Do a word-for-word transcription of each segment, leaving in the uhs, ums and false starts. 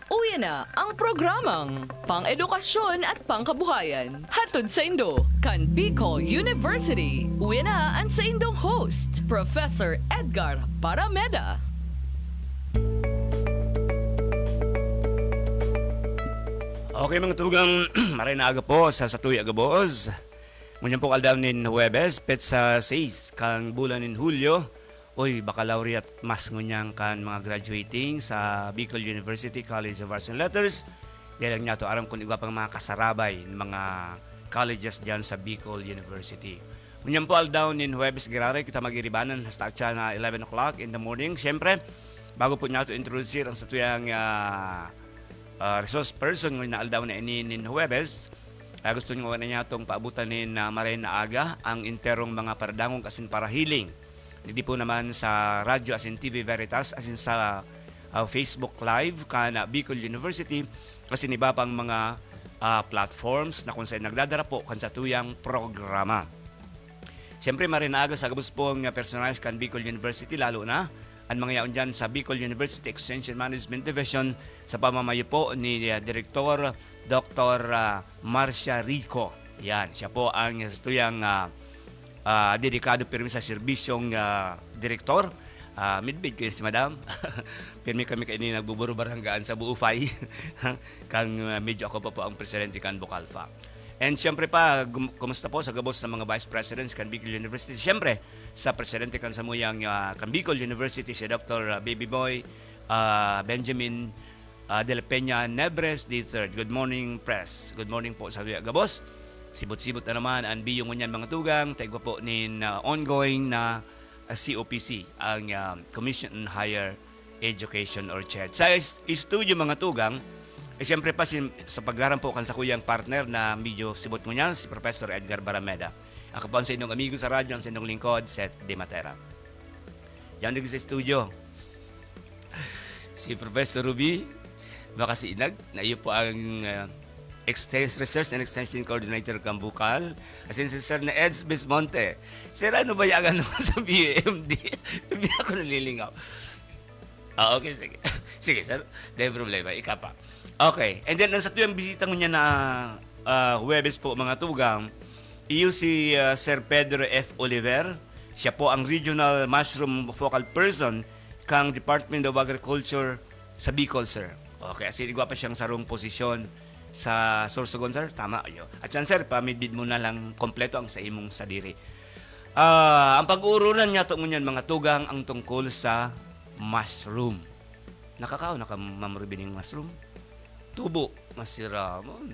Uya na ang programang pang-edukasyon at pangkabuhayan. Hatod saindo kan Bicol University. Uya na an saindong host, Professor Edgar Parameda. Okay, mga tugang, maray na aga po sa satuya gabos. Ngunyan pong aldaw nin Huwebes, petsa sais kan bulan nin Hulyo. Uy, baccalaureate mas ngunyan kan mga graduating sa Bicol University College of Arts and Letters. Dahil lang niya to, aram kung igwa pang mga kasarabay ng mga colleges dyan sa Bicol University. Ngunyan po, aldaw nin Huwebes giraray, kita magiribanan hasta atya na eleven o'clock in the morning. Siyempre, bago po niya to introduce ang satuyang ah, ah, resource person ngunyan na aldaw na ini nin Huwebes, ah, gusto nyo na niya itong paabutan nin ah, maray na aga ang enterong mga paradangog asin parahiling. Digdi po naman sa radyo asin T V Veritas asin sa ah, Facebook Live kan ah, Bicol University asin iba pang mga ah, platforms na kung saan nagdadara po kan satuyang programa. Siyempre, maray na aga sa gabos pong ah, personahes kan Bicol University, lalo na ang mga yaon dyan sa Bicol University Extension Management Division sa pamamayo po ni ah, Direktor Doktor ah, Marcia Rico. Yan, siya po ang satuyang ah, ah, dedikado pirmi sa serbisyong ah, direktor. Ah, midbid kayo si Madam. Pirmi kami kaini nagbuburo-baranggaan sa Buufay. Kang ah, medyo ako pa po ang presidente kan Bucalfa. And siyempre pa, gum- kumusta po sa gabos ng mga vice presidents kan Bicol University? Siyempre, sa presidente kan samuyang ah, kan Bicol University, si Doctor ah, Baby Boy ah, Benjamin ah, de la Peña Nebres the third. Good morning, Pres. Good morning po sa tuya gabos. Sibot-sibot na naman ang biyo ngunyan, mga tugang. Taigwa po nin ah, ongoing na ah, C O P C, ang ah, Commission on Higher Education or CHED. Sa is- studio, mga tugang, eh, siyempre pa si, sa paglaram po kan sakuyang partner na medyo sibot ngunyan, si Professor Edgar Barameda. Ako po ang sa inyong amigo sa radyo, ang sa inyong lingkod, Seth De Matera. Diyan din sa studio. Si Professor Ruby Makasinag, na iyo po ang ah, Extens- Research and Extension Coordinator kan Bukal. Asin si Sir na Eds Bismonte. Sir, ano ba yung ano sa B M D? Hindi ako nalilingaw. Ah, okay, sige. Sige, sir. Dahil problema. Ika pa. Okay. And then, ang satuyang bisita ngunyan na ah, Huwebes po, mga tugang, iyo si ah, Sir Pedro F. Oliver. Siya po ang Regional Mushroom Focal Person kang Department of Agriculture sa Bicol, sir. Okay, as in, igwa pa siyang sarong posisyon sa Sorsogon, sir. Tama, yo. At yan, sir, pamidbid mo na lang kompleto ang sa imong sadiri. Ah, ang pag-uurulan niya to ngunyan, mga tugang, ang tungkol sa mushroom. Nakakaon na ka, Ma'am Ruby, ning mushroom? Tubo, masiramon.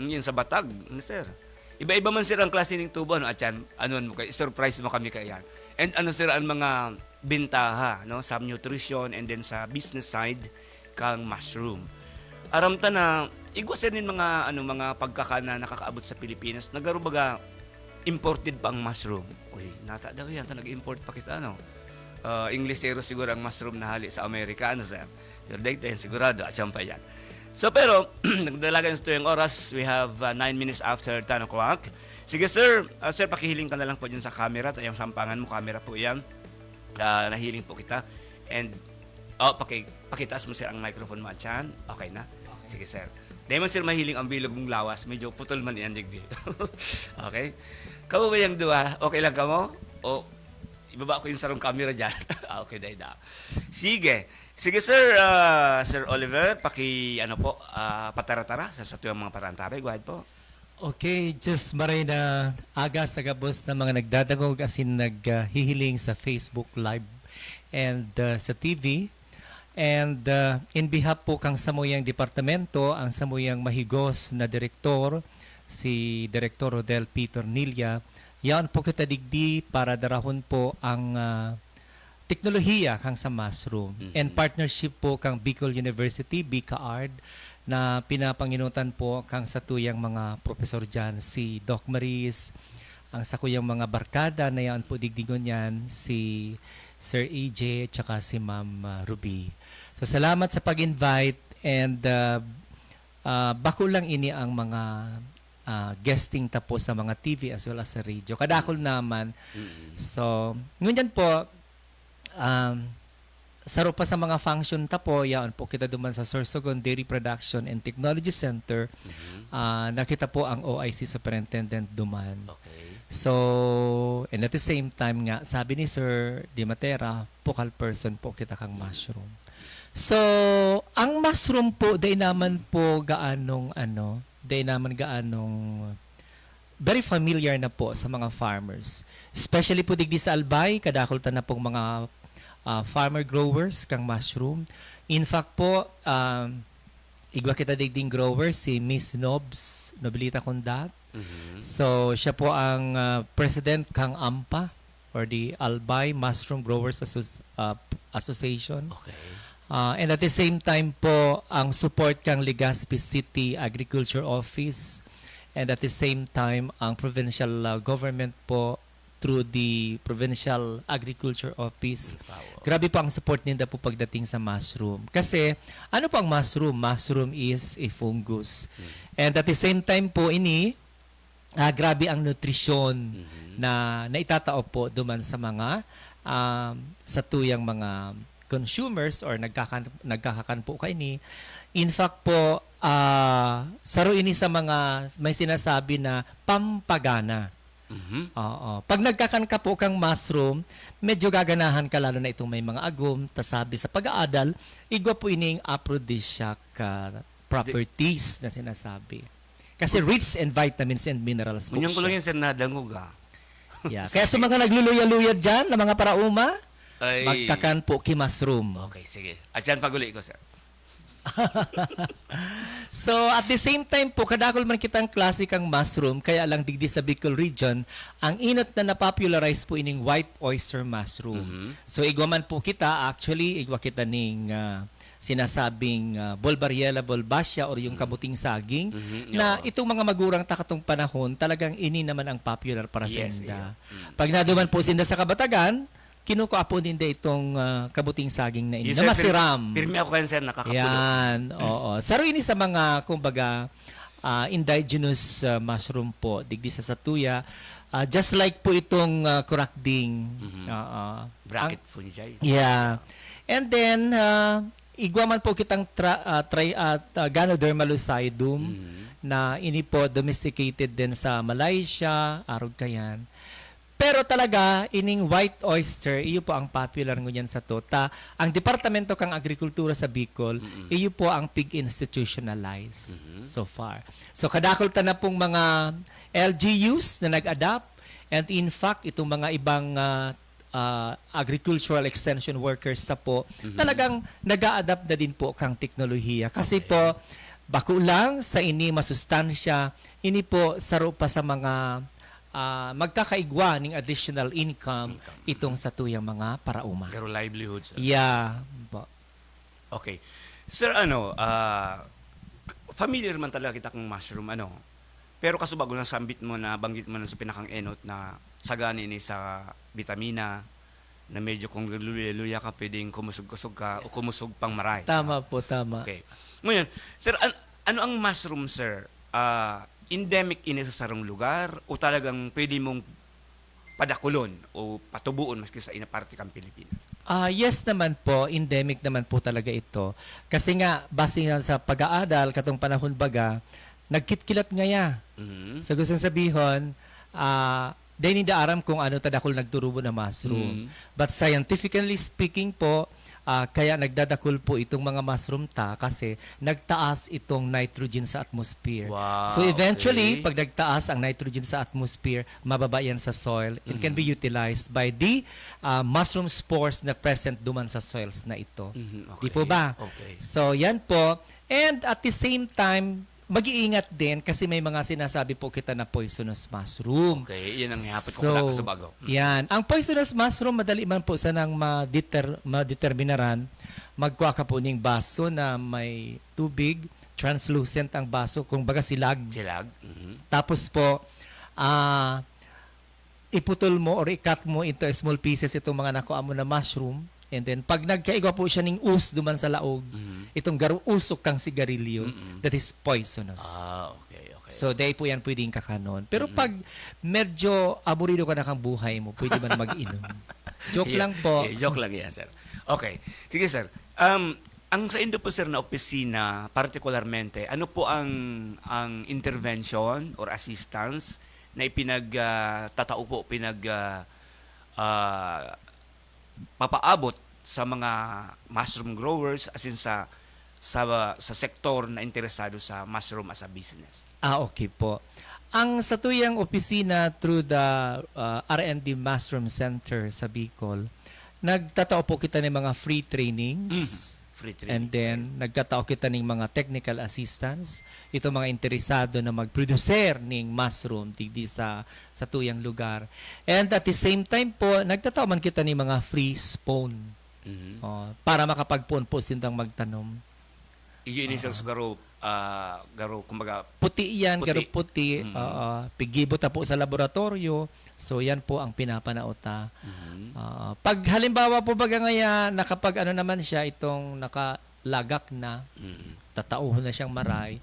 Yun sa batag, ano, sir? Iba-iba man, sir, ang klase ng tubo, ano, at yan, ano mo kay, surprise mo kami kay yan. And ano, sir, ang mga bentaha, no, sa nutrition and then sa business side kang mushroom? Aram ta na igwa, sir, nin mga, ano, mga pagkakan na nakakaabot sa Pilipinas, nagaro baga imported pa ang mushroom. Uy, nata daw yan, ta nag-import pa kita, no? Ah, Inglesero siguro ang mushroom na hali sa Amerika, ano, sir? Pero dahil tayo, sigurado, at siyang pa yan. So, pero, nagdalagan sa tuyang oras, we have uh, nine minutes after ten o'clock. Sige, sir. Ah, sir, pakihiling ka na lang po dyan sa camera. Tayong sampangan mo, camera po yan. Ah, nahiling po kita. And, oh, paki, pakitaas mo, sir, ang microphone mo, atyan. Okay na? Sige, sir. Dahil mo, sir, mahiling ang bilog mong lawas. Medyo putol man yan, digdi. Okay? Kamo ba yung duwa? Okay lang kamo? O, ibaba ko yung sarong camera dyan. Ah, okay, dahil na. Sige. Sige, sir. Ah, Sir Oliver, paki, ano po, ah, patara-tara sa satuyang mga parantabay. Go ahead po. Okay, just maray na aga sa gabos na mga nagdadangog asin naghihiling sa Facebook Live and uh, sa T V. And uh, in behalf po kang samuyang departamento, ang samuyang mahigos na direktor, si Direktor Rodel Peter Nilia, yaon po kita digdi para darahon po ang uh, teknolohiya kang sa mushroom. In partnership po kang Bicol University, BICAARD, na pinapanginutan po kang satuyang mga profesor dyan, si Doc Maris, ang sakuyang mga barkada na yan po digdi ngunyan, si Sir A J, tsaka si Ma'am ah, Ruby. So, salamat sa pag-invite and ah, ah, bako lang ini ang mga ah, guesting ta po sa mga T V as well as sa radio. Kadakol naman. So, ngunyan po, um, saro pa sa mga function ta po, yaon po kita duman sa Sorsogon Dairy Production and Technology Center. Mhm. Ah, nakita po ang O I C superintendent duman. Okay. So, and at the same time nga, sabi ni Sir Di Matera, focal person po kita kang mushroom. So, ang mushroom po, dai naman po gaanong ano, dai naman gaanong very familiar na po sa mga farmers. Especially po digdi sa Albay, kadakul ta na pong mga, ah, farmer growers kang mushroom. In fact po, um, igwa kita digding grower, si Miss Nobs, Nobilita Condat. Mhm. So, siya po ang, ah, president kang ampa or the Albay Mushroom Growers Associ-, ah, Association. Okay. Ah, and at the same time po, ang support kang Legazpi City Agriculture Office, and at the same time, ang provincial, ah, government po through the Provincial Agriculture Office. Wow. Grabe po ang support ninda po pagdating sa mushroom. Kasi, ano po ang mushroom? Mushroom is a fungus. Mm. And at the same time po, ini, ah, grabe ang nutrisyon Mhm. na naitatao po duman sa mga, um, sa tuyang mga consumers or nagkakan-, nagkakakan po kaini. In fact po, ah, saro ini sa mga may sinasabi na pampagana. Mhm. Oo. Pag nagkakan ka po kang mushroom, medyo gaganahan ka, lalo na itong may mga agom. Ta sabi sa pag-aadal, igwa po ining aphrodisiac, ah, properties na sinasabi. Kasi rich in vitamins and minerals po Ngunyan ko lang siya. yan, sir, nadangog, ah. Yeah. Kaya sa mga nagluluya-luya dyan, na mga parauma, Ay. magkakan po ki mushroom. Okay, sige. At yan pag-uli ko, sir. So, at the same time po, kadakul man kitang klase kang mushroom, kaya lang digdi sa Bicol region, ang inot na na-popularize po ining white oyster mushroom. Mhm. So, igwa man po kita, actually, igwa kita ning, ah, sinasabing, ah, Bolbariella bulbacea or yung Mm. kabuting saging, Mhm, na oo. itong mga magurang ta katong panahon, talagang ini naman ang popular para sa Yes, inda. iyo. Mm. Pag naduman po sinda sa Kabatagan, kinukua po ninda itong, ah, kabuting saging na ini, Yes, na sir. Pir-, masiram. pirmi ako kayan, sir, nakakapulo. Yan, oo. Saro ini sa mga, kumbaga, ah, indigenous, ah, mushroom po, digdi sa satuya. Ah, just like po itong, ah, kurakding. Mhm. Oo. Bracket Ang fungi. Yeah. And then, ah, igwa man po kitang tra-, ah, tri-, ah, ah, Ganoderma lucidum Mhm. na ini po domesticated din sa Malaysia, arog kayan. Pero talaga, ining white oyster, iyo po ang popular ngunyan sa tota. Ang Departamento kang Agrikultura sa Bicol, Mm-mm. iyo po ang pig-institutionalize Mhm. so far. So, kadakul ta na pong mga L G Us na nag-adapt. And in fact, itong mga ibang, ah, ah, agricultural extension workers sa po, Mhm. talagang nag-a-adapt na din po kang teknolohiya. Kasi Okay. po, bako lang sa ini masustansya, ini po saro pa sa mga, ah, magkakaigwa ning additional income Income. itong sa tuyang mga parauma. Pero livelihood, sir. Yeah, po. Okay. Sir, ano, ah, familiar man talaga kita kang mushroom, ano? Pero kasubago na sambit mo, nabanggit mo na sa pinakang enot na sagani ni sa bitamina, na medyo kung luya-luya ka, pwedeng kumusog-kusog ka o kumusog pang maray, Tama no? po, tama. Okay. Ngayon, sir, an-, ano ang mushroom, sir? Ah, endemic ini sa sarong lugar o talagang pwede mong padakulon o patubuon maski sa ina parte kang Pilipinas? Ah, yes naman po, endemic naman po talaga ito. Kasi nga, base nga sa pag-aadal, katong panahon baga, nagkitkilat ngaya. Mhm. So, gustong sabihon, ah, dai ninda aram kung ano ta dakul nagturubo na mushroom. Mhm. But scientifically speaking po, ah, kaya nagdadakul po itong mga mushroom ta kasi nagtaas itong nitrogen sa atmosphere. Wow, So, eventually, okay. pag nagtaas ang nitrogen sa atmosphere, mababa yan sa soil and can be Mhm. utilized by the, ah, mushroom spores na present duman sa soils na ito. Mhm, Di po okay. ba? Okay. So, yan po. And at the same time, mag-iingat din kasi may mga sinasabi po kita na poisonous mushroom. Okay, yan ang ihapot ko So, pala kasubago. Mm. yan. Ang poisonous mushroom, madali man po sanang madeter-, madeterminaran. Magkuha ka po ning baso na may tubig, translucent ang baso, kung baga silag. Silag? Mhm. Tapos po, ah, iputol mo or i-cut mo into small pieces itong mga nakuha mo na mushroom. And then, pag nagkaigwa po siya ning us duman sa laog, Mhm. itong garu-, usok kang sigarilyo, Mm-mm. that is poisonous. Ah, okay, okay, So, okay. dai po yan pwedeng kakanon. Pero Mm-mm. pag medyo aburido ka na kang buhay mo, pwede man mag-inom. Joke lang po. Eh, joke lang yan, sir. Okay. Sige, sir. Um, ang saindo po, sir, na opisina, partikularmente, ano po ang ang intervention or assistance na ipinag ah, tatao po, pinag ah, ah, papaabot sa mga mushroom growers, as in sa sa sa sektor na interesado sa mushroom as a business? Ah, okay po. Ang satuyang opisina through the ah, R and D Mushroom Center sa Bicol, nagtatao po kita ng mga free trainings. Mhm. Free training. And then, nagtatao kita ng mga technical assistance, itong mga interesado na mag-producer ning mushroom digdi sa satuyang lugar. And at the same time po, nagtatao man kita ng mga free spawn. Mhm. Oh, para makapagpoon po sindang magtanom. Iyo ini, sir, garo, ah, garo, kumbaga, Puti yan, Puti. Garo puti. Mm. Oo. Pigibo ta po sa laboratorio. So, yan po ang pinapanao ta. Mhm. Oo. Pag halimbawa po baga ngaya, nakapag ano naman siya, itong nakalagak na, Mhm. tatauhon na siyang maray.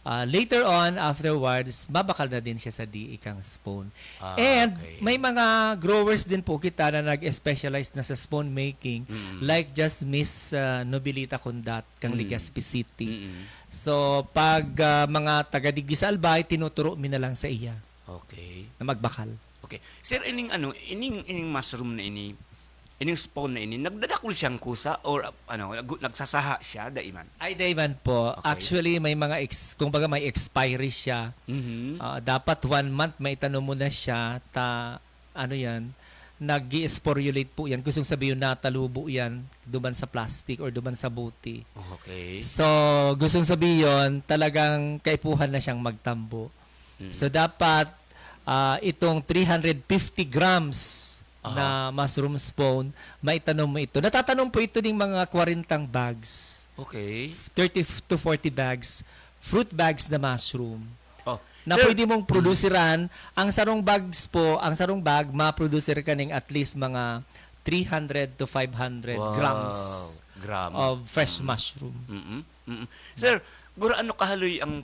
Ah, later on, afterwards, mabakal na din siya sa D E kang spawn. Ah, And okay. May mga growers din po kita na nag-specialize na sa spawn making, Mm. like just Miss ah, Nobilita Condat, kang Mm. Legazpi City. Mm-mm. So, pag ah, mga taga digdi sa Albay, tinuturo mi na lang sa iya Okay. na magbakal. Okay. Sir, ining ano, ining ining mushroom na ini, ining spawn na ini, nagdadakul siyang kusa or ano, nag- nagsasaha siya daiman? Ay, daiman po. Okay. Actually, may mga, ex, kumbaga may expiry siya. Mhm. Ah, dapat one month may itanom mo na siya. Ta, ano yan, nag sporulate po yan. Gustong sabihin, natalubo yan duman sa plastic or duman sa buti. Okay. So, gustong sabihin, talagang kaipuhan na siyang magtambo. Mm. So, dapat ah, itong three hundred fifty grams na mushroom spawn, maitanom mo ito. Natatanom po ito ng mga kwarentang bags, Okay. thirty to forty bags, fruit bags na mushroom. Oh, Na sir, pwede mong produsiran. Ang sarong bags po, ang sarong bag, maproducer ka ning at least mga three hundred to five hundred Wow. grams Gram. of fresh mushroom. Mm-mm. Mm-mm. Sir, guro ano kahaloy ang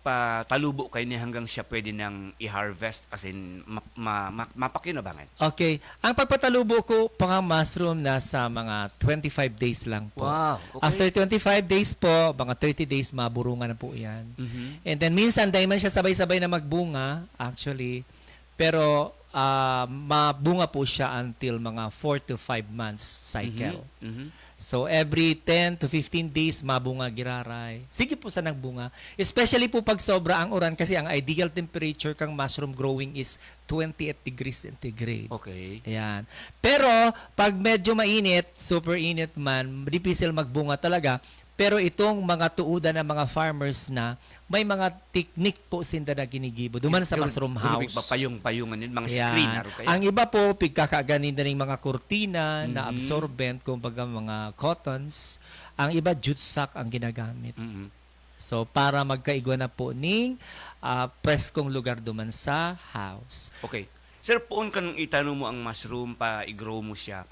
pagpatalubo kay ni hanggang siya pwede nang i-harvest, as in ma, ma, ma, mapakinabangan? Okay. Ang pagpatalubo ko po nga mushroom nasa mga twenty-five days lang po. Wow, okay. After twenty-five days po, mga thirty days, maburungan na po yan. Mhm. And then minsan, dahil man siya sabay-sabay na magbunga, actually, pero ah, mabunga po siya until mga four to five months cycle. Mhm. So every ten to fifteen days, mabunga giraray. Sige po sanang bunga. Especially po pag sobra ang uran, kasi ang ideal temperature kang mushroom growing is twenty-eight degrees centigrade. Okay. Ayan. Pero pag medyo mainit, super init man, dipisil magbunga talaga. Pero itong mga tuudan ng mga farmers na may mga technique po sinda na ginigibo duman sa Yung- mushroom yung house. Payong-payongan yun, mga Ayan. screen, aro kaya? Ang iba po, pigkakaganin na ng mga kurtina na Mhm. absorbent, kumbaga mga cottons. Ang iba, jute sack ang ginagamit. Mhm. So, para magkaigwa na po ning ah, preskong lugar duman sa house. Okay. Sir, poon kanong itano mo ang mushroom, pa i-grow mo siya,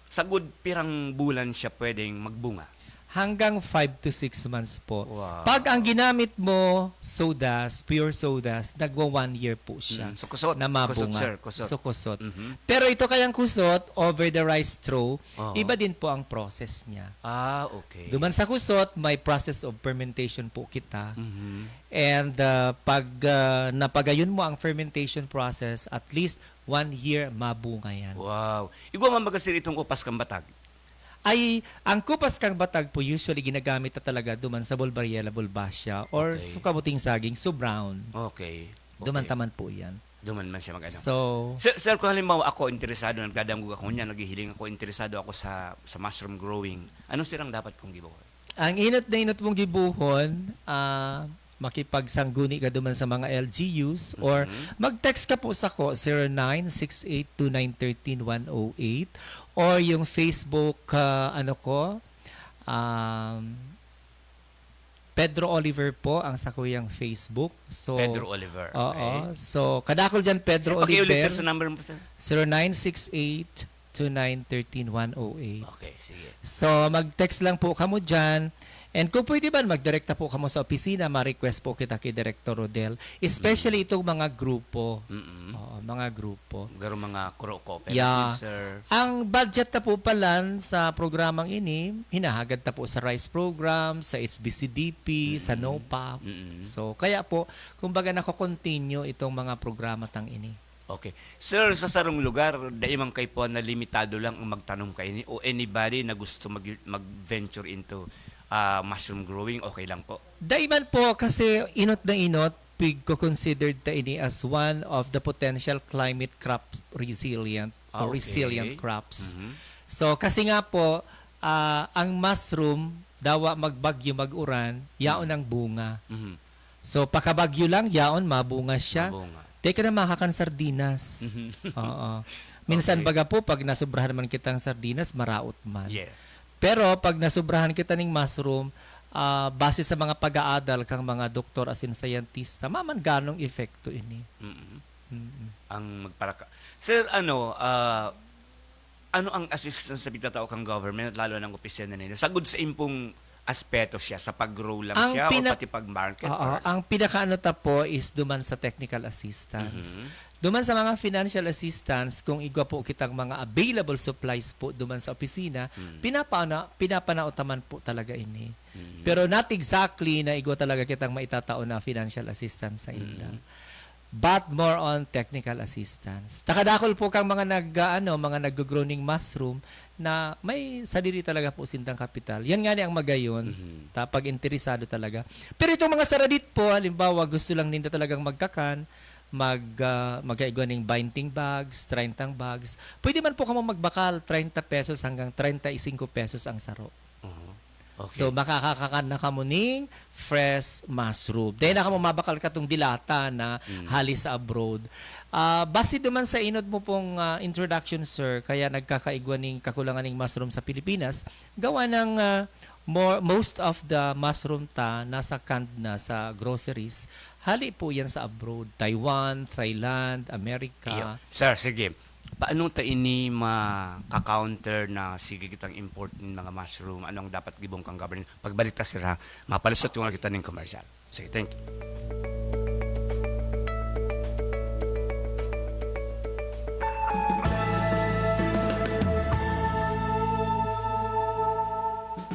sagod pirang bulan siya pwedeng magbunga? Hanggang five to six months po. Wow. Pag ang ginamit mo, sodas, pure sodas, nagwa one year po siya Mm, so kusot, na mabunga. kusot, sir, kusot. So kusot. Mhm. Pero ito kayang kusot, over the rice straw, Oo. iba din po ang process niya. Ah, okay. Duman sa kusot, may process of fermentation po kita. Mhm. And ah, pag ah, napagayon mo ang fermentation process, at least one year mabunga yan. Wow. Igwa man baga, sir, itong kupas kang batag? Ay, ang kupas kang batag po usually ginagamit na talaga duman sa Bulbariella bulbacea or Okay. sa kamuting saging, so brown. Okay. Duman Okay. taman po yan. Duman man siya mag-ano. So, Sir, sir, kung halimbawa ako, interesado, nagdadangog ako niya, naghihiling ako, interesado ako sa sa mushroom growing, ano, sir, ang dapat kong gibuhon? ang inot na inot mong gibuhon, ah, makipagsangguni ka duman sa mga L G Us or Mhm. mag-text ka po sa ko, zero nine six eight two nine thirteen one oh eight, or yung Facebook, ah, ano ko, um, Pedro Oliver po ang sakuyang Facebook. So, Pedro Oliver. Oo. Okay. So, kadakol dyan, Pedro Sir, pakiulit, Oliver. Sir, sa number mo, sir. Zero nine six eight two nine thirteen one oh eight. Okay, sige. So, mag-text lang po kamo dyan. And kung pwede man, magdirekta po kamo sa opisina, ma-request po kita kay Director Rodel. Especially Mm. itong mga grupo. Mm-mm. Oo, mga grupo. Garo mga kuro cooperative, Yeah. sir. Ang budget na po palan sa programang ini, hinahagad ta po sa rice program, sa H B C D P, sa Mm-mm. NOPAP. Mm-mm. So, kaya po, kumbaga, nako-continue itong mga programa tang ini. Okay. Sir, sa sarong lugar, dai man kaipuhan na limitado lang ang magtanom kaini o anybody na gusto mag-, mag-venture into, ah, mushroom growing, okay lang po? Dai man po, kasi inot na inot, pigko-considered ta ini as one of the potential climate crop resilient or Ah, okay. resilient crops. Mhm. So, kasi nga po, ah, ang mushroom, dawa magbagyo, mag-uran, yaon Mhm. ang bunga. Mhm. So, pakabagyo lang, yaon, mabunga siya. Mabunga. Di ka na makakakan sardinas. Mhm. Oo. Minsan Okay. baga po, pag nasobrahan man kitang sardinas, maraot man. Yeah. Pero pag nasobrahan kita ning mushroom, ah, base sa mga pag-aadal kang mga doktor asin scientist, tama man ganong epekto ini. Mm-mm. Mm-mm. Ang magparaka-, Sir, ano, ah, ano ang assistance na pigtatao kang government, lalo ng opisina ninyo? Sagod sa impong aspeto siya, sa pag-grow lang Ang siya o pina-, pati pag-market, oo, or? Ang pinakaano ta po is duman sa technical assistance. Mhm. Duman sa mga financial assistance, kung igwa po kitang mga available supplies po duman sa opisina, Mm. pinapana-, pinapanao ta man po talaga ini. Mm. Pero not exactly na igwa talaga kitang maitatao na financial assistance sa inda. Mm. But more on technical assistance. Takadakol po kang mga nag, ah, ano, mga nag-grow ning mushroom na may sadiri talaga po sindang kapital. Yan nga ni ang magayon, Mhm. ta pag interesado talaga. Pero itong mga saradit po, halimbawa, gusto lang ninda talagang magkakan, mag, ah, magkaigwa ning twenty bags, treinta bags. Pwede man po kamo magbakal, treinta pesos hanggang treinta y cinco pesos ang saro. Mhm. Okay. So, makakakakan na kamo ning fresh mushroom. Dahil na kamo mabakal katong dilata na Mm. hali sa abroad. Ah, base duman sa inot mo pong, ah, introduction, sir, kaya nagkakaigwa ning kakulangan ning mushroom sa Pilipinas, gawa ng, ah, more, most of the mushroom ta nasa canned na sa groceries. Hali po yan sa abroad, Taiwan, Thailand, America. Iyo. Sir, sige. Paano ta ini maka-counter na sige kitang import nin mga mushroom? Ano ang dapat gibong kang government? Pagbalik ta, sir, ha? Mapalusot ko nga kita ning commercial. Sige, thank you.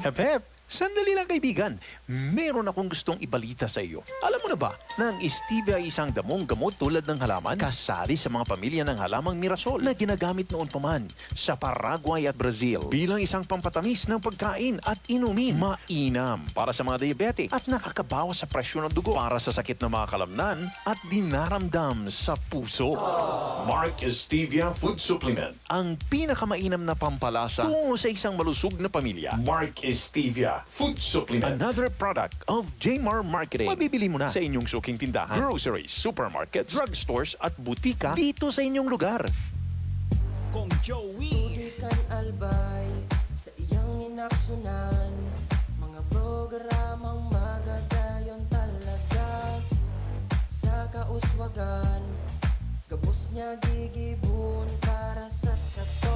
Hep, hep! Sandali lang, kaibigan. Meron akong gustong ibalita sa iyo. Alam mo na ba na ang stevia ay isang damong gamot tulad ng halaman? Kasali sa mga pamilya ng halamang mirasol na ginagamit noon pa man sa Paraguay at Brazil bilang isang pampatamis ng pagkain at inumin. Mainam para sa mga diabetic at nakakabawas sa presyon ng dugo, para sa sakit ng mga kalamnan at dinaramdam sa puso. Mark Stevia Food Supplement. Ang pinakamainam na pampalasa tungo sa isang malusog na pamilya. Mark Stevia Food Supplement. Another product of J M R Marketing. Mabibili mo na sa inyong suking tindahan, groceries, supermarkets, drugstores, at butika dito sa inyong lugar. Kong Joey. Tutukan albay sa iyang inaksyonan. Mga programang magadayon talaga sa kauswagan. Gabos niya gigibon para sa sato.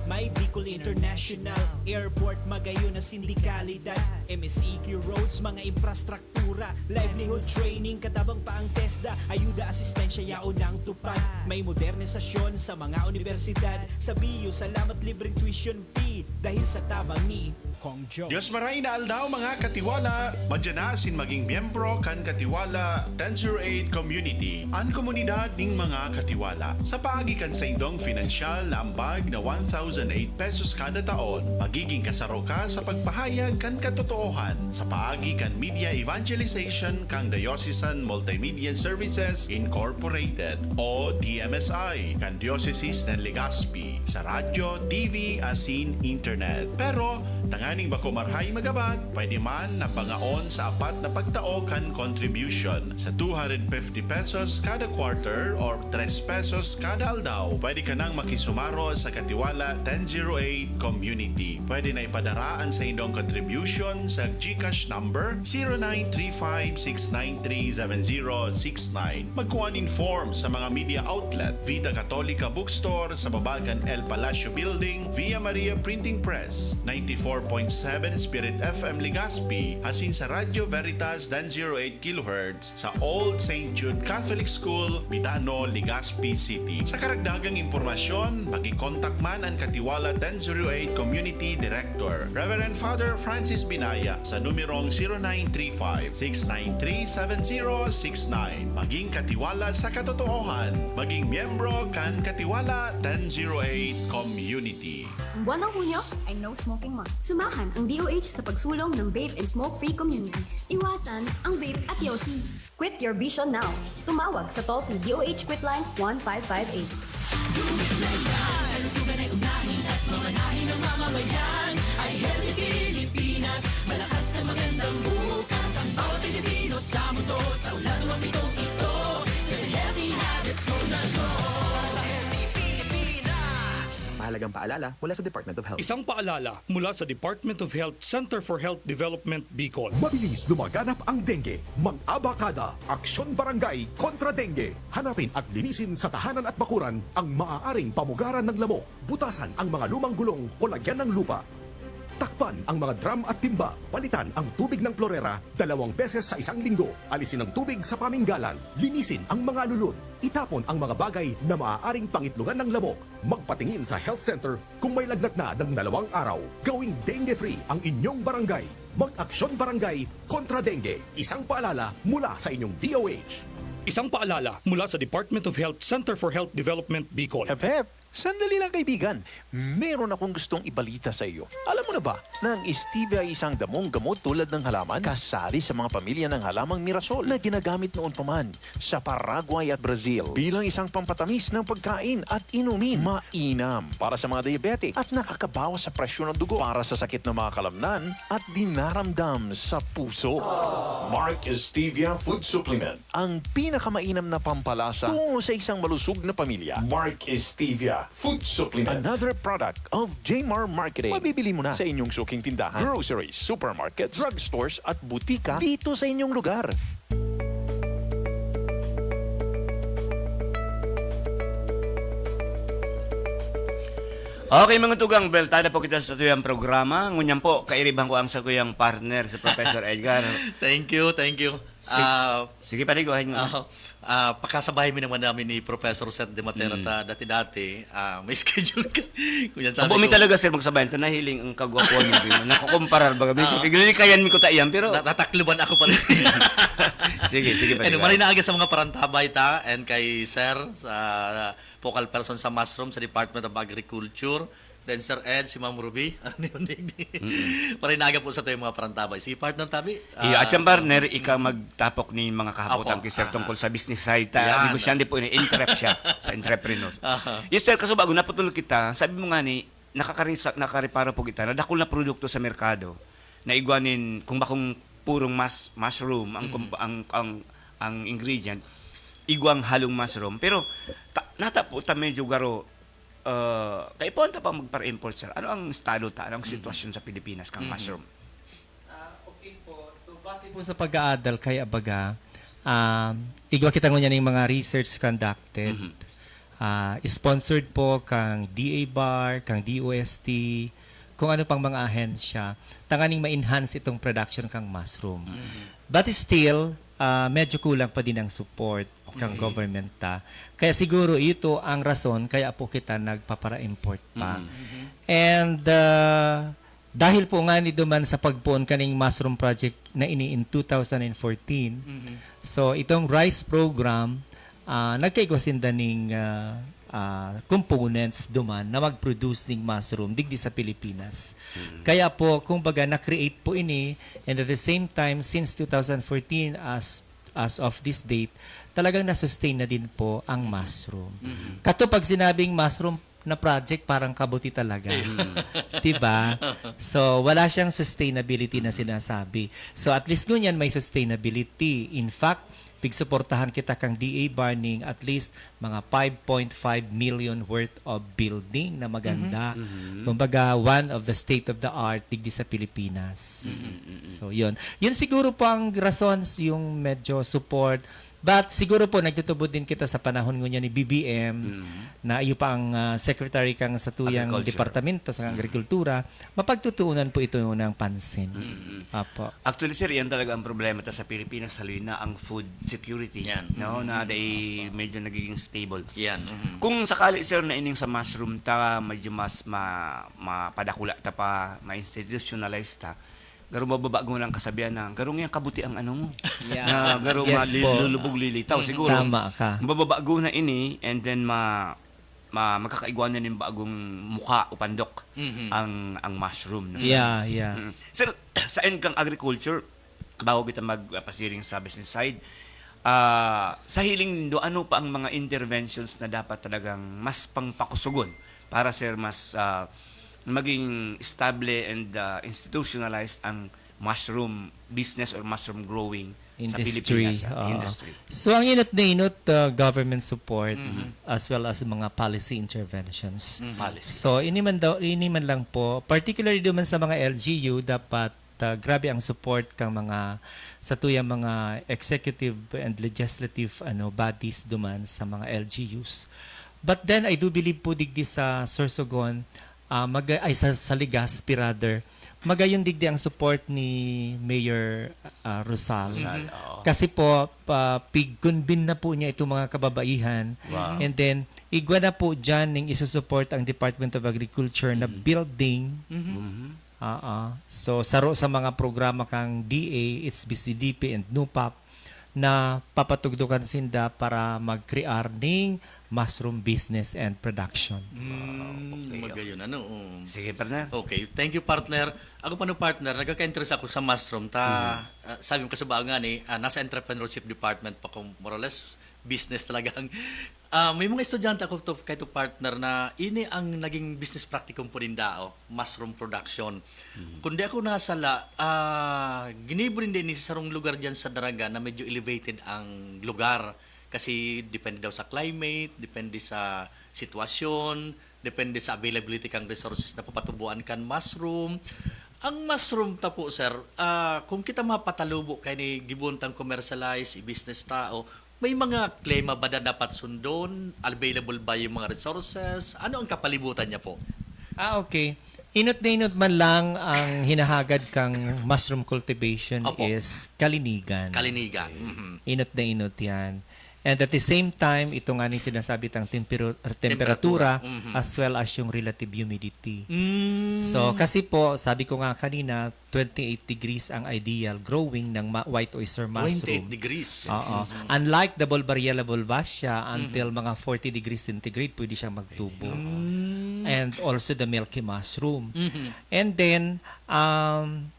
May Bicol International Airport, magayon na sindikalidad, M S E Q roads, mga infrastruktura, livelihood training, katabang pa ang TESDA, ayuda, asistensya, yaon ang tupad. May modernisasyon sa mga universidad, sa B U, salamat libreng tuition fee, dahil sa tabang ni Kong Joe. Dios maray na aldaw, mga katiwala! Madya na asin maging miyembro kan Katiwala ten zero eight Community, an komunidad ning mga katiwala. Sa paagi kan saindong pinansyal na ambag na one thousand eight pesos kada taon, magiging kasaro ka sa pagpahayag kan katotoohan sa paagi kan media evangelization kan Diocesan Multimedia Services Incorporated o D M S I kan Diocese nin Legazpi, sa radyo, T V, asin internet. Pero, tanganing bako marahay magabat, pwede man na pangaon sa apat na pagtao kan contribution sa two hundred fifty pesos kada quarter or tres pesos kada aldaw. Pwede ka nang makisumaro sa Katiwala ten zero eight Community. Pwede na ipadara an saindong contribution sa GCash number zero nine three five six nine three seven zero six nine. Magkua nin form sa mga media outlet, Vida Católica Bookstore sa baba kan El Palacio Building, Via Maria Printing Press, ninety-four point seven Spirit F M Legazpi, asin sa Radyo Veritas ten zero eight kilohertz sa Old Saint Jude Catholic School, Bidano, Legazpi City. Sa karagdagang impormasyon, maki-contact man an Katiwala ten zero eight Community Director, Reverend Father Francis Binaya, sa numerong zero nine three five, six nine three, seven zero six nine. Maging katiwala sa katotoohan. Maging miyembro kan Katiwala ten zero eight Community. Ang buwan ng Hunyo ay No Smoking Month. Samahan ang D O H sa pagsulong ng vape and smoke-free communities. Iwasan ang vape at yosi. Quit your vision now. Tumawag sa toll-free D O H Quitline one five five eight. Ang suganay unahin at mamanahin ng mamamayan ay Healthy Pilipinas. Malakas sa magandang bukas ang bawat Pilipino sa mundo. Sa ulado ang pitong ito, sa Healthy Habits Code na Code. Sa Healthy Pilipinas. Mahalagang paalala mula sa Department of Health. Isang paalala mula sa Department of Health Center for Health Development Bicol. Mabilis lumaganap ang dengue. Mag-abakada, Aksyon Barangay kontra Dengue. Hanapin at linisin sa tahanan at bakuran ang maaaring pamugaran ng lamok. Butasan ang mga lumang gulong o lagyan ng lupa. Takpan ang mga drum at timba. Palitan ang tubig ng klorera dalawang beses sa isang linggo. Alisin ang tubig sa paminggalan. Linisin ang mga lulod. Itapon ang mga bagay na maaaring pangitlogan ng lamok. Magpatingin sa health center kung may lagnat na ng dalawang araw. Gawing dengue-free ang inyong barangay. Mag-Aksyon Barangay kontra Dengue. Isang paalala mula sa inyong D O H. Isang paalala mula sa Department of Health Center for Health Development Bicol. Hep, hep! Sandali lang, kaibigan. Meron akong gustong ibalita sa iyo. Alam mo na ba na ang stevia ay isang damong gamot tulad ng halaman? Kasali sa mga pamilya ng halamang mirasol na ginagamit noon pa man sa Paraguay at Brazil bilang isang pampatamis ng pagkain at inumin. Mainam para sa mga diabetic at nakakabawas sa presyon ng dugo, para sa sakit ng mga kalamnan at dinaramdam sa puso. Mark Stevia Food Supplement. Ang pinakamainam na pampalasa tungo sa isang malusog na pamilya. Mark Stevia Food Supplement. Another product of J M R Marketing. Mabibili mo na sa inyong suking tindahan, groceries, supermarkets, drugstores, at butika dito sa inyong lugar. Okay, mga tugang, bel, tada po kita sa tuyang programa. Ngunyan po, kairiban ko ang sakuyang partner, si Professor Edgar. Thank you, thank you. Sig- Ah, Sige, pare, go ahead nga. ah, ah, pakasabayan mi naman namin ni Professor Seth de Matera ta dati-dati. Ah, may schedule ka. Kunya sabi Abo, may ko, talaga, sir, magsabayan. Ito nahiling ang kagwapuan mo. Nakukumparar baga. Medyo Ah. piglinikayan mi ko ta iyan, pero Natatakluban ako pa rin. Sige, sige, pare, Anyway, go ahead. Marinaga sa mga parantabay ta and kay Sir sa focal person sa Mushroom sa Department of Agriculture. Then Sir Ed, si Ma'am Ruby. Ano yun? Marinaga po sa tayo mga parantabay. Sige, partner Tabi. Iyo, Ah, at siyang partner, ika magtapok ni mga kahapotan Opo, kay Sir ah, tungkol ah. sa business side ta. Yan. Negosyante po ini, entrep siya. Sa entrepreneurs. Aha. Yes, sir, kaso bago naputol kita, sabi mo nga ni, nakakarisa, nakareparo po kita na dakul na produkto sa merkado na igwa nin, kung bakong purong mas, mushroom, ang, Mhm. kump- ang, ang, ang ingredient, igwang halong mushroom. Pero, ta, nata po ta medyo garo, uh, kaipuhan ta pa magpara-import, sir. Ano ang estado ta? Ano ang sitwasyon sa Pilipinas kang Mhm. mushroom? Ah, okay po. So, base po sa pag-aadal kay Abaga, um, igwa kita ngunyan ning mga research conducted. Mhm. Ah, sponsored po kang D A bar, kang D O S T, kung ano pang mga ahensya, tanganing ma-enhance itong production kang mushroom. But still, ah, medyo kulang pa din ang support kang Okay. government ta. Kaya siguro ito ang rason kaya po kita nagpapara-import pa. Mhm. And ah, dahil po nga ni duman sa pagpoon kaning mushroom project na ini in two thousand fourteen, Mhm. so itong rice program, ah, nagkaigwa sinda ning ah, ah, components duman na mag-produce ning mushroom digdi sa Pilipinas. Kaya po, kumbaga, na-create po ini, and at the same time, since two thousand fourteen as as of this date, talagang na-sustain na din po ang mushroom. Kato pag sinabing mushroom na project, parang kabuti talaga. 'Di ba? So, wala siyang sustainability na sinasabi. So, at least ngunyan may sustainability. In fact, pigsuportahan kita kang D A bar ning at least mga five point five million worth of building na maganda. Kumbaga, one of the state of the art digdi sa Pilipinas. So, 'yun. 'Yun siguro po ang rason, yung medyo support But siguro po, nagtutubod din kita sa panahon ngunyan ni B B M, Mm. na iyo pa ang, ah, secretary kang sa tuyang Agriculture. departamento, sa Mm. agrikultura, mapagtutuunan po ito ng pansin. Mm. Apo. Actually, sir, yan talaga ang problema ta sa Pilipinas, haloy na ang food security, Yan. no, Mm. na dai medyo nagiging stable. Yan, mm. Kung sakali, sir, na ining sa mushroom ta, medyo mas ma-, mapadakula ta pa, ma-institutionalize ta, garo mababago na ang kasabihan na, "Garo ngayang kabuti ang ano mo." Yeah. Na garo Yes po. malulubog, lilitaw, Mm. siguro. Tama ka. Mababago na ini, and then ma-, ma-, magkakaigwa na nin bagong mukha o pandok Mhm. ang, ang mushroom, no, sir? Yeah, yeah. Mm. Sir, sa end kang agriculture, bago kita magpasiring sa business side, ah, sa hiling nindo, ano pa ang mga interventions na dapat talagang mas pangpakusugon para, sir, mas, ah, maging stable and, ah, institutionalized ang mushroom business or mushroom growing sa Industry, Pilipinas, ah, oo. industry? So, ang inot na inot, ah, government support Mhm. as well as mga policy interventions. Mhm. Policy. So, ini man daw, ini man lang po, particularly duman sa mga L G U, dapat, ah, grabe ang support kang mga, sa tuyang mga executive and legislative, ano, bodies duman sa mga L G Us. But then, I do believe po digdi sa Sorsogon, ah, mag-, ay, sa, sa Legazpi rather, magayon digdi ang support ni Mayor, ah, Rosal. Rosal, Mhm. oo. Kasi po, pa, pig-convene na po niya itong mga kababaihan. Wow. And then, igwa na po dyan ning isusupport ang Department of Agriculture na Mhm. building. Mhm. Mhm. Oo. So, saro sa mga programa kang D A, H B C D P, and NUPAP na papatugdokan sinda para mag-crear ning mushroom business and production. Mm, Wow, okay, magayon, ano, oo. Sige, partner. Okay, thank you, partner. Ako pa, no, partner, nagkaka-interest ako sa mushroom. Ta, Mhm. ah, sabi mo, kasubago nga ni, ah, nasa entrepreneurship department pa ko, more or less, business talaga ang, ah, may mga estudyante ako to, kay to, partner, na ini ang naging business practicum po ninda, oh, mushroom production. Mhm. Kung di ako nasala, ah, ginibo ninda ini sa sarong lugar diyan sa Daraga na medyo elevated ang lugar. Kasi depende daw sa climate, depende sa sitwasyon, depende sa availability kang resources na papatuboan kan mushroom. Ang mushroom ta po, sir, ah, kung kita mapatalubo kay ni gibohon tang commercialize, i-business ta, o may mga klema ba na dapat sundon? Available ba yung mga resources? Ano ang kapalibutan niya po? Ah, okay. Inot na inot man lang ang hinahagad kang mushroom cultivation Opo. is kalinigan. Kalinigan. Mhm. Inot na inot yan. And at the same time, ito nga ning sinasabi tang tempero-, temperatura, Temperatura. Mhm. as well as yung relative humidity. Mm. So, kasi po, sabi ko nga kanina, twenty-eight degrees ang ideal growing ng ma-, white oyster mushroom. Twenty-eight degrees. Oo. Mhm. Unlike the Bulbariella bulbacea, until Mhm. mga forty degrees centigrade, pwede siyang magtubo. Mm. And also the milky mushroom. Mhm. And then, um,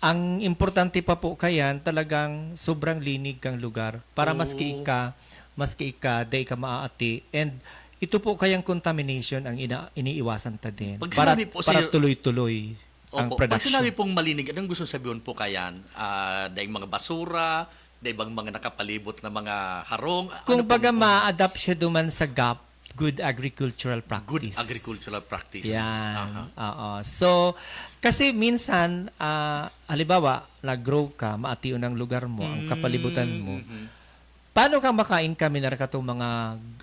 ang importante pa po kayan, talagang sobrang linig kang lugar. Para maski Oo. ika, maski ika, dai ka maaati. And ito po kayang contamination ang ina-, iniiwasan ta din. Pag Para, sinabi po, para sir, tuloy-tuloy ang Opo. Pag production. sinabi pong malinig, anong gusto sabihon po kayan? Ah, daing mga basura, daing bang mga nakapalibot na mga harong? Ano Kung baga pong ma-adapt siya duman sa gap, good agricultural Good practice. agricultural practice. Yan. Aha. Oo. So, kasi minsan, ah, halimbawa, nag-grow ka, maation ang lugar mo, ang kapalibutan mo. Mm, mhm. Paano ka maka-income in katong mga,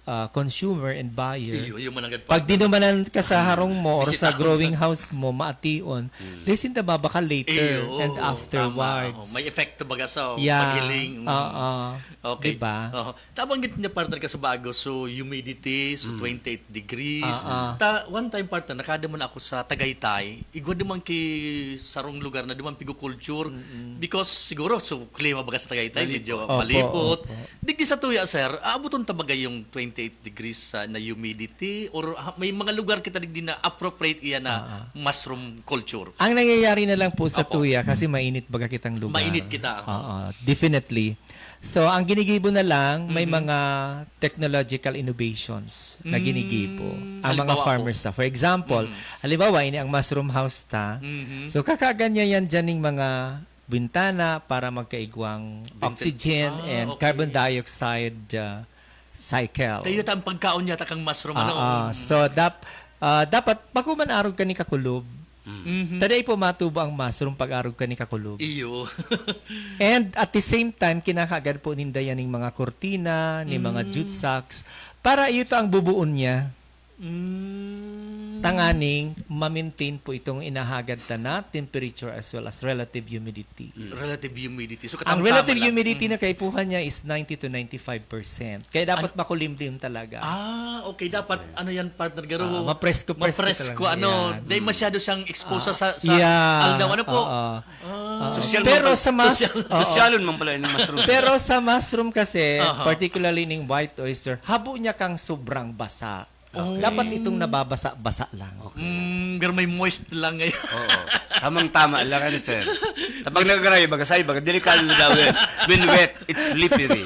ah, consumer and buyer? Iyo, iyo man ang Pag dinumanan ka sa harong mo or sa Bisitahon growing ka. house mo, maation, Mm. they seem to babaka later Iyo, and oo, afterwards. tama. Oh, may epekto baga sa Yeah. paghiling. Mm. Oo. Okay. Diba? Oo. Tabanggit niya, partner, kasubago, so humidity, so Mm. twenty-eight degrees. Ah, ah. Ta, one time, partner, nakada man ako sa Tagaytay. Igwa duman ki sarong lugar na duman pigo-culture. Mm-mm. Because siguro, so klima baga sa Tagaytay, Malipot. medyo Opo, malipot. opo. Digdi sa tuya, sir, aaboton ta baga yung twenty-eight degrees sa, na humidity? Or ha, may mga lugar kita digdi na appropriate iyan na Ah, ah. mushroom culture? Ang nangyayari na lang po sa Opo. tuya, kasi mainit baga kitang lugar. Mainit kita, oho. Oo, definitely. So, ang ginigibo na lang, may Mhm. mga technological innovations na Mm, ginigibo ang mga halimbawa po? farmers na. For example, Mhm. halimbawa, ini ang mushroom house ta. Mhm. So, kakaganyan yan dyan ng mga bintana para magkaigwang Vintage. oxygen Ah, and okay. carbon dioxide, ah, cycle. Kayo ta ang pagkaon yata kang mushroom, ano? Ah, ah. Mm. So, dap-, ah, dapat, bako man arog ka ni kakulob, Mhm. Taday po matubo ang mushroom pag-arog ka ni kakulog. Iyo. And at the same time, kinakaagad po ninda yan ning mga kurtina, ni mga jute sacks, para iyo to ang bubuon niya. Mm. Tanganing ma-maintain po itong inahagad ta na temperature as well as relative humidity. Mm. Relative humidity. So, ang relative humidity na kaipuhan niya is ninety to ninety-five percent. Kaya dapat makulimlim talaga. Ah, okay. Dapat, ano yan, partner Garo? Ah, mapresko-presko talaga yan. Mapresko, ano, dahil masyado siyang expose sa, sa aldaw. Ano po? Oo. Ah. Oo. Sosyal man pala, sosyal, sosyalon man pala yung mushroom. Pero sa mushroom kasi, particularly ning white oyster, habo niya kang sobrang basa. Okay. Dapat itong nababasa-basa lang. Okay. Mm, pero may moist lang ngayon. Oo. Tamang-tama lang, ano, sir? Kapag nagkakaroon, baga sa'yo, baga delikado na daw yan. When wet, it's slippery.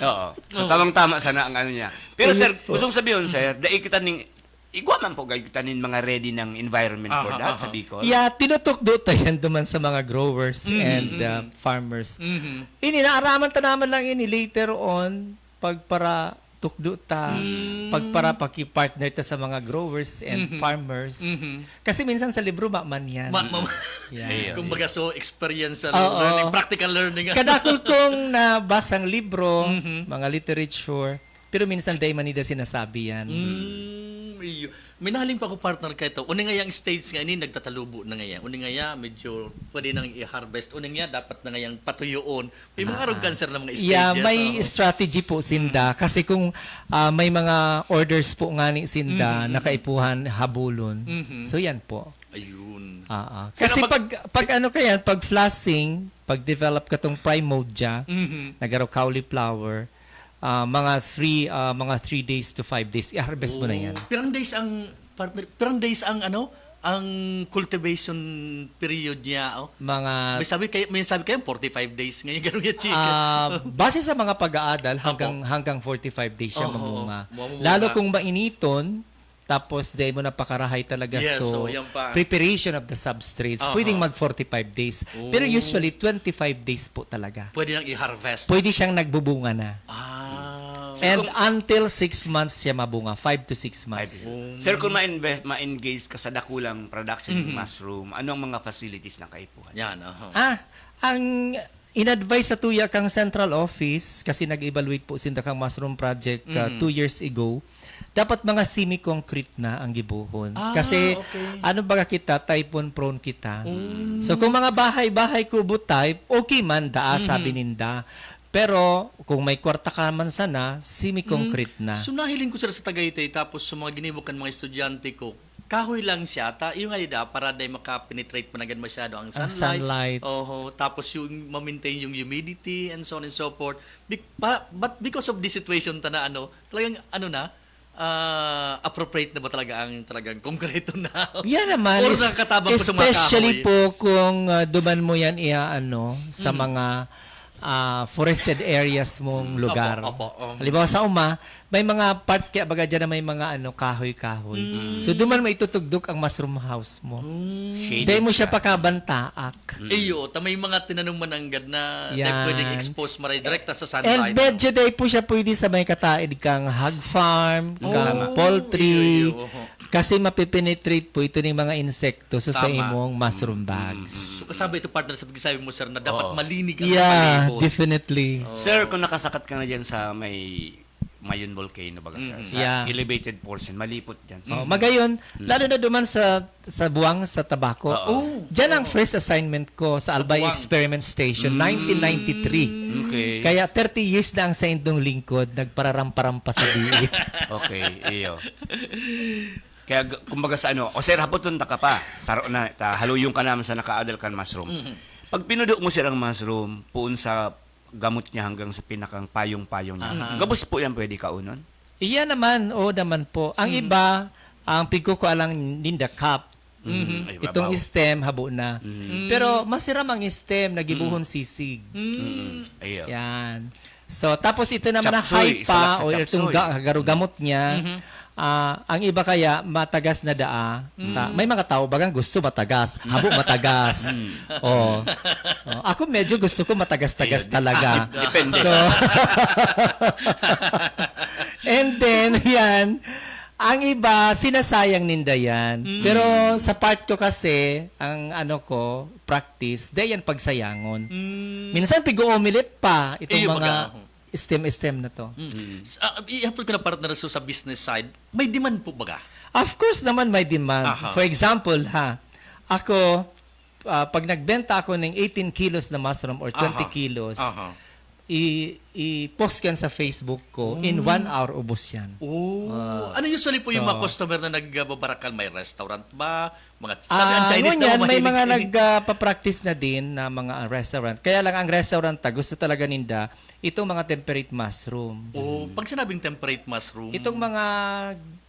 Oo. So, tamang-tama sana ang ano niya. Pero, sir, gustong sabihin, sir, dai kita ning, igwa man po, gay kita nin mga ready ng environment for that sa Bicol. Yeah, tinutukdo ta yan duman sa mga growers and, uh, farmers. Ini, naaraman ta naman lang ini later on, pagparatukdo ta, pagparapaki-partner ta sa mga growers and farmers. Kasi minsan sa libro, ma-, man yan. Ma-, ma-, kumbaga, so, experiential learning, practical learning. Kadakul kong nabasang libro, mga literature, pero minsan dai man nila sinasabi yan. Mm, iyo. Minaling pa ko, partner, kay to. Uning ngayang stage nga ini, nagtatalubo na ngayon. Uning ngaya, medyo pwede nang i-harvest. Uning ngaya, dapat na ngayang patuyoon. May mga arog cancer na mga stages. Yeah, may strategy po sinda. Kasi kung, ah, may mga orders po nga ni sinda na kaipuhan habulon. So, yan po. Ayun. Ah, ah. Kasi pag, pag ano ka yan, pag flushing, pag develop ka tong primordia, nagaro cauliflower, ah, mga three, ah, mga three days to five days, i-harvest mo na yan. Oh, pirang days ang, partner, pirang days ang ano, ang cultivation period niya, oh? Mga May sabi kayo, may sabi kayo, forty-five days ngayon, ganun yung chicken. Ah, base sa mga pag-aadal, hanggang, hanggang forty-five days siya mamunga. Lalo kung mainiton, tapos dai mo napakarahay talaga, so, preparation of the substrates, pwedeng mag forty-five days. Pero usually, twenty-five days po talaga. Pwede nang i-harvest. Pwede siyang nagbubunga na. Ah. And until six months siya mabunga, five to six months. Sir, kung ma-invest, ma-engage ka sa dakulang production ng mushroom, ano ang mga facilities na kaipuhan? Yan, aha. Ah, ang in-advise sa tuya kang central office, kasi nag-evaluate po sinda kang mushroom project, ah, two years ago, dapat mga semi-concrete na ang gibohon. Ah, okay. Kasi, ano baga kita, typhoon prone kita. So, kung mga bahay-bahay kubo type, okay man, daa, sabi ninda. Pero, kung may kwarta ka man sana, semi-concrete na. So, nahiling ko, sir, sa Tagaytay, tapos sa mga ginibo kan mga estudyante ko, kahoy lang siya, ta, yung nga, di da, para di maka-penetrate managad masyado ang sunlight. Ang sunlight. Oho, tapos yung ma-maintain yung humidity and so on and so forth. Bec-, pa-, but because of the situation ta na, ano, talagang, ano na, ah, appropriate na ba talaga ang talagang konkreto na? Yan naman, or is-, nakatabang po sa mga especially kahoy? Po kung, ah, duman mo yan, iya, ano, sa mga, ah, forested areas mong lugar. Opo, opo, um. Halimbawa, sa uma, may mga part kaya baga dyan na may mga, ano, kahoy-kahoy. So, duman mo itutugdok ang mushroom house mo. Shaded siya. Dahil mo siya pakabantaak. Iyo, ta may mga tinanom mananggad na, na pwedeng expose maray direkta sa sunlight. And medyo dai po siya pwede sa may kataid kang hog farm, kang poultry. Iyo, iyo. Kasi mapipenetrate po ito ng mga insekto sa imong mushroom bags. So, kasabay ito, partner, sa pagsasabi mo, sir, na dapat malinig ang palibot. Yeah, definitely. Sir, kung nakasakat ka na dyan sa may Mayon Volcano, baga, sir. Sa elevated portion, malipot dyan, sir. Oh, magayon, lalo na duman sa, sa Buang, sa Tabaco. Oo. Diyan ang first assignment ko sa Albay Experiment Station, nineteen ninety-three. Okay. Kaya thirty years na ang saindong lingkod, nagpararampa-rampa sa biit. Okay, iyo. Kaya, g-, kumbaga sa ano, o sir, hapoton ta ka pa. Saro na, ta, haluyong ka naman sa nakaadal kan mushroom. Pag pinudo mo, sir, ang mushroom, puon sa gamot niya hanggang sa pinakang payong-payong niya. Aha. Gabos po yan pwede kaunon? Iya naman, oo naman po. Ang iba, ang pigkukua lang ninda cup. Itong stem, habo na. Pero masiram ang stem, nagibuhon sisig. Iyo. Yan. So, tapos ito naman na chop suey, isa lang sa hypa, o chop itong suey. Ga-, garugamot niya, ah, ang iba kaya matagas na daa. Ta-, may mga tao bagang gusto matagas, habo matagas. Oh. Oh, ako medyo gusto ko matagas-tagas talaga. Depende. So, and then, yan, Ang iba, sinasayang ninda yan. Mm. Pero sa part ko kasi, ang ano ko, practice, di yan pagsayangon. Mm. Minsan, pig-omelette pa itong Iyo, mga baga. Stem-stem na to. Mm. Mm. S- ah, ihapon ko na, partner, so sa business side, may demand po baga? Of course naman may demand. Aha. For example, ha, ako, ah, pag nagbenta ako ng eighteen kilos na mushroom or twenty Aha. kilos, Aha. i- i-post yan sa Facebook ko, in Mm. one hour ubos yan. Oh. Ah, Ano usually po yung mga so customer na nagbabarakal? May restaurant ba? Mga, sabi, ang Ah, Chinese daw ngunyan, may mahilig mga eh. nagpa-practice na din na mga restaurant. Kaya lang ang restaurant, ah, gusto talaga ninda itong mga temperate mushroom. Oh, pag sinabing temperate mushroom? Itong mga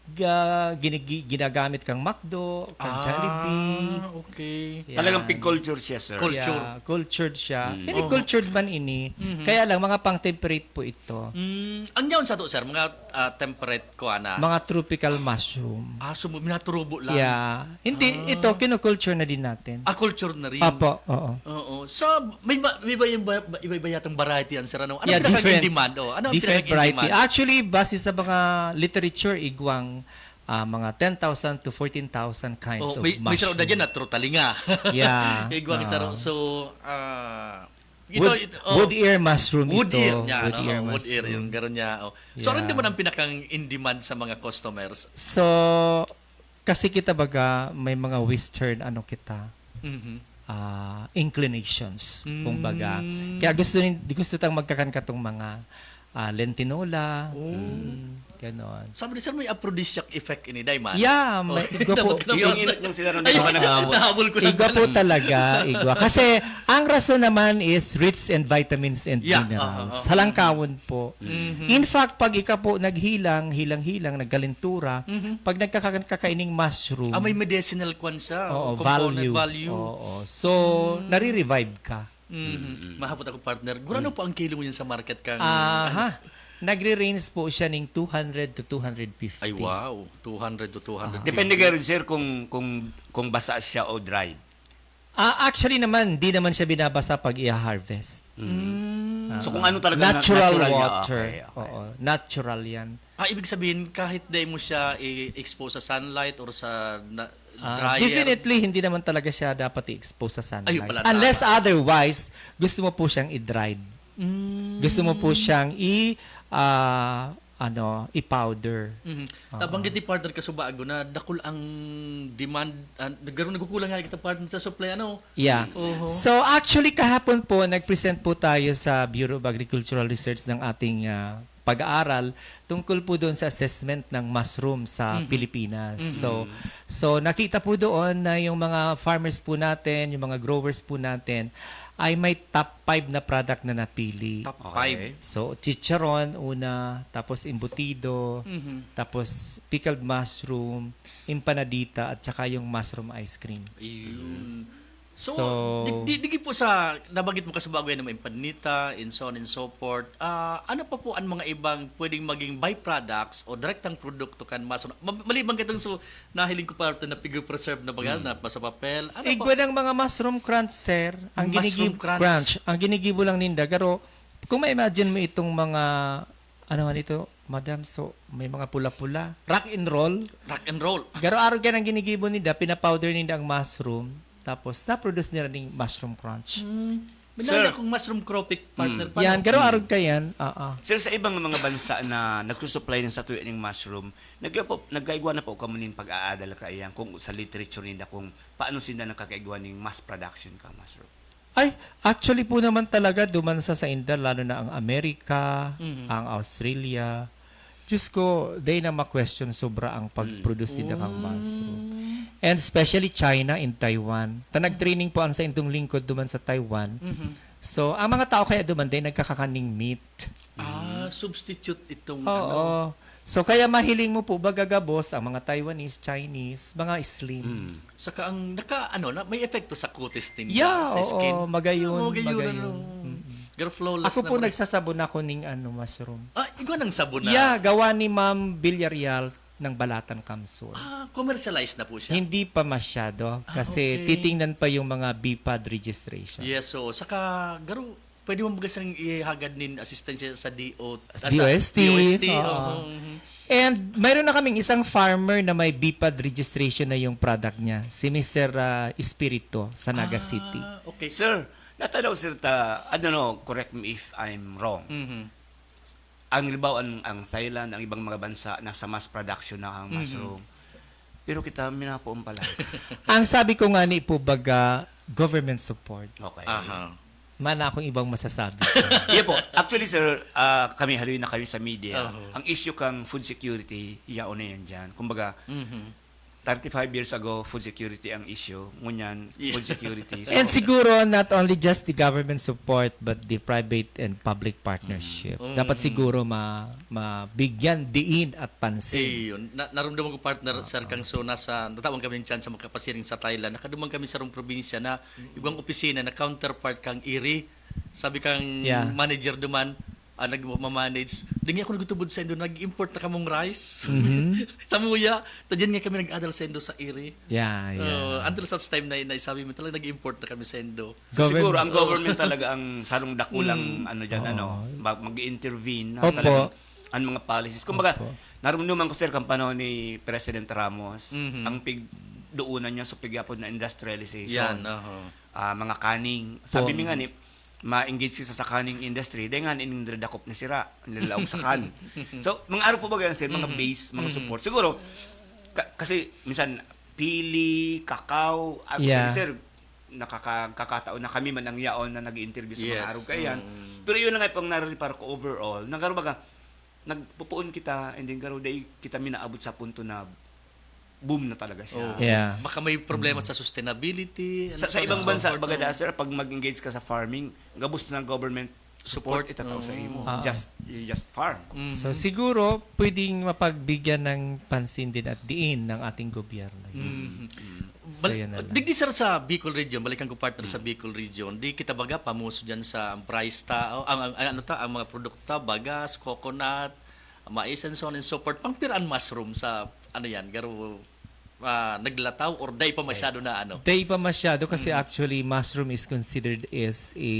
ga- ginigi- ginagamit kang McDo, kang Ah, Jollibee. okay. Yan. Talagang pig-culture siya, sir. Culture. Yeah, cultured siya. Mm. Hindi Oho. cultured man ini. Mhm. Kaya lang, mga pang-temperate po ito. Mm, ang yaon sa to, sir, mga, ah, temperate ko, ana. Mga tropical mushroom. Ah, so, minaturubo lang. Yeah. Hindi, Ah. ito, kinoculture na din natin. Ah, culture na rin. Opo, oo. Oo. So, may ba, may ba yung ba, iba-iba yatang variety yan, sir? Ano? Ano Yeah, pinaka-in different. demand? Oh, ano ang Different pinaka-in variety. demand? Actually, base sa mga literature, igwang, ah, mga ten thousand to fourteen thousand kinds Oh, of may, may sarap na mushroom. dyan na trutalinga. Yeah. Igwang Oo. sarap. So, ah, ito, Wood, ito, oh. wood ear mushroom Wood ito. ear, yan, Wood oh, ear wood ear, mushroom. yung garo niya, oh. So, ano Yeah. naman ang pinakang in demand sa mga customers? So, kasi kita baga, may mga western, ano kita, Mhm. ah, inclinations, Mm. kumbaga. Kaya gusto nin-, gusto tang magkakan katong mga, ah, lentinola. Oh. Mm, ganon. Sabi ni sir, may aphrodisiac effect ini, Dayman. Yeah, may Oh, igwa po. dapat na Yung po. init ng sila ng Ay, mga nag-aaway. nahabol ko lang Igwa po pala. talaga, igwa. Kasi ang rason naman is rich in vitamins and Yeah, minerals. oo, oo. Halangkawon po. Mhm. In fact, pag ika po naghilang, hilang-hilang, nagkalentura, Mhm. pag nagkaka-, kakaining mushroom, Ah, may medicinal kwan siya, Oo, component value. value. Oo. So, Mm. nare-revive ka. Mhm. Mm. Mahapot ako, partner. Gurano Mm. po ang kilo ngayon sa market kang, Aha. ano? Nagre-range po siya ning two hundred to two hundred fifty. Ay, wow. Two hundred to two hundred fifty. Ah. Depende kayo rin, sir, kung, kung, kung basa siya o dried. Ah, actually naman, di naman siya binabasa pag i-harvest. Mm. Mm. Ah, So, kung ano talaga na-, natural natural niya, water. okay, okay. Oo, natural yan. Ah, ibig sabihin, kahit di mo siya i-expose sa sunlight or sa na-, Ah, dryer? definitely, hindi naman talaga siya dapat i-expose sa Ayun sunlight. pala, Unless tama. otherwise, gusto mo po siyang i-dried. Mm. Gusto mo po siyang i-, ah, ano, i-powder. Mhm. Oo. Nabanggit ni partner kasubago na dakul ang demand, ah, nag-, nagkukulang nga kita, partner, sa supply, ano? Yeah. Oho. So, actually, kahapon po, nag-present po tayo sa Bureau of Agricultural Research ng ating, ah, pag-aaral tungkol po doon sa assessment ng mushroom sa Mhm. Pilipinas. Mhm. So, so, nakita po doon na yung mga farmers po natin, yung mga growers po natin, ay may top five na product na napili. Top Okay. five. So, chicharon, una, tapos embutido, Mhm. tapos pickled mushroom, empanadita, at saka yung mushroom ice cream. Ayun. So, So, di, di, di po sa, nabanggit mo kasi bago yan, yung empanadita, and so on and so forth. Ah, ano pa po ang mga ibang pwedeng maging byproducts o direktang produkto kan mushroom? Ma-, maliban kitong so, nahiling ko parte na pig-preserve na baga, Mm. na sa papel. Ano pa? Igwa ng mga mushroom crunch, sir. Ang Mushroom ginigib-, crunch. crunch. Ang ginigibo lang ninda. Pero, kung ma-imagine mo itong mga, ano nga nito, madam, so, may mga pula-pula. Rock and roll. Rock and roll. Garo arog yan ang ginigibo ninda, pinapowder ninda ang mushroom, tapos na-produce nila ning mushroom crunch. Mm. Sir. Minaya akong mushroom cropic, partner. Mm. Paano? Yan, garo Mm. arog ka yan. Ah, ah. Sir, sa ibang mga bansa na nagsusupply ng satuya ning mushroom, nag-, nagkaigwa na po kamo nin pag-aadal kaiyan kung sa literature ninda kung paano sinda nakakaigwa ning mass production ka mushroom? Ay, actually po naman talaga, duman sa, sa inda, lalo na ang Amerika, Mhm. ang Australia. Diyos ko, di na ma-question sobra ang pag-produce Mm. nila kang mushroom. Mm. And especially China and Taiwan. Ta nag-training po ang saindong lingkod duman sa Taiwan. Mhm. So, ang mga tao kaya duman, di nagkakakaning meat. Ah, Mm. substitute itong Oo. ano. So, kaya mahiling mo po, baga gabos, ang mga Taiwanese, Chinese, mga slim. Mm. Saka ang naka, ano, na, may epekto sa kutis ninda, Yeah, sa oo, skin. magayon, Ah, magayon, magayon. ano. Mm-mm. Pero flawless Ako po, naman. nagsasabon ako ning, ano, mushroom. Ah, igwa ng sabon na? Yeah, gawa ni Ma'am Villarreal ng Balatan Kamsur. Ah, commercialized na po siya? Hindi pa masyado, Ah, kasi okay. titingnan pa yung mga B P A D registration. Yes, so, saka, garo, pwede mo baga siyang ihagad nin asistensya sa D O, ah, sa D O S T, D O S T, oo. oo, mhm. And mayroon na kaming isang farmer na may B pad registration na yung product niya, si Mister ah, Espirito sa Naga City. Ah, okay. Sir, natanaw sir ta, I don't know, correct me if I'm wrong. Mhm. Ang libaw, ang, ang Thailand, ang ibang mga bansa, nasa mass production na ang mushroom. Pero kita, minapoon pa lang. Ang sabi ko nga ni po baga, government support. Okay. Aha. Mana akong ibang masasabi. Iya po. Actually, sir, ah, kami haloy na kami sa media. Oho. Ang issue kang food security, yaon na yan dyan. Kumbaga, Mhm. thirty-five years ago, food security ang issue. Ngunyan, Yeah. food security. So, And siguro not only just the government support but the private and public partnership. Mm. Dapat siguro ma mabigyan diin at pansin. Eh, yun. Na, narumdaman ko, partner, Sir Kangso, nasa, natawan kami ng chance sa makapasiring sa Thailand. Nakaduman kami sa rong probinsya na igwang opisina na counterpart kang Iri. Sabi kang Yeah. manager duman, ah, nagmamanage. Dingi ako nagtubod sa Indo, nag-import na kamong rice. Mhm. Sa Muya, tadyan nga kami nag-adal sa Indo sa Iri. Yeah, yeah. Uh, until such time na, na sabi mo talaga nag-import na kami sa Indo. So, Govern- siguro, ang government talaga ang sarong dakulang ano dyan, ano, mag- mag-intervene na Opo. talagang ang mga policies. Kumbaga, Opo. narumduman ko, sir, kang panahon ni President Ramos, Mhm. ang pigduunan niya sa pigyapod na industrialization. Yan, oho. Ah, mga canning. Sabi Opo. mi nga ni, ma-engage kita sa canning industry, dahil nga nindadakop na sira, nilalaog sa kan. So, mga araw po ba ganyan, sir? Mga base, mga support. Siguro, ka- kasi minsan, pili, kakao, actually, Yeah. sir, nakakakataon na kami man ang yaon na nag-interview sa mga Yes. arog kaiyan. Mm. Pero yun na nga pong nararepar ko overall, na garo baga, nagpupuon kita, and then garo, dahil kita minaabot sa punto na boom na talaga siya. Oo. Yeah. Baka may problema sa sustainability. Sa, and sa so on ibang and so bansa, forth, baga no? da, sir, pag mag-engage ka sa farming, gabos na government support, Support, itatao sa oo. imo. Ah. Just, you just farm. Mhm. So siguro pwedeng mapagbigyan ng pansin din at diin ng ating gobyerno. Mhm. So, Bal- yun na lang. Digdi, sir, sa Bicol region, balikan ko, partner, sa Bicol region, di kita baga pamuso dyan sa ang price ta, o ang, ang, ang ano ta, ang mga produkto ta, bagas, coconut, mais, and so on and so forth. Pang pira an mushroom sa, ano yan, garo, ah, naglataw or day pa masyado na ano? Day pa masyado kasi actually mushroom is considered as a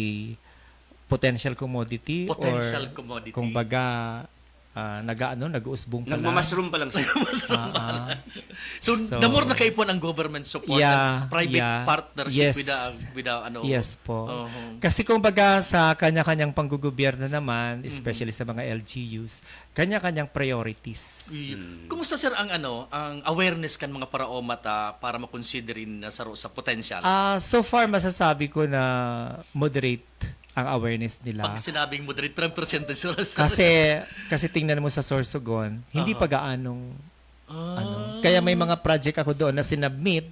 potential commodity Potential or commodity. Kumbaga ah, nag-ano, nag-uusbong pa lang. Nagmamushroom pa lang siya. Ah, ah. So, So, the more na kaipuhan ang government support Yeah, and private yeah. partnership Yes. with the, with the, ano. Yes po. Oho. Kasi kumbaga sa kanya-kanyang panggugobyerno naman, Mhm. especially sa mga L G Us, kanya-kanyang priorities. Iyo. Kumusta, sir, ang ano, ang awareness kan mga paraoma ta para makonsider in na saro sa potential? Ah, so far masasabi ko na moderate ang awareness nila. Pag sinabing moderate, pero ang percentage, sir, sir. Kasi kasi tingnan mo sa Sorsogon, hindi Aha. pa gaanong Ah. ano. Kaya may mga project ako doon na sinubmit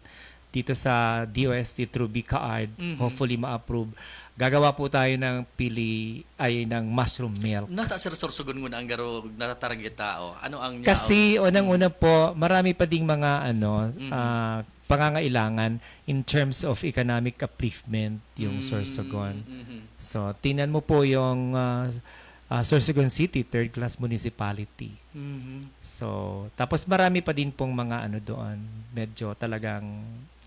dito sa D O S T through BICAARD. Mhm. Hopefully ma-approve. Gagawa po tayo ng pili ay ng mushroom milk. Nata, sir, Sorsogon ngun ang garo natatarget tao. Ano ang Kasi ang- unang-una po, marami pa ding mga ano, Mhm. ah, pangangailangan in terms of economic upliftment yung Mm, Sorsogon. mhm. So, tingnan mo po yung ah, ah, Sorsogon City, third class municipality. Mhm. So, tapos marami pa din pong mga ano doon, medyo talagang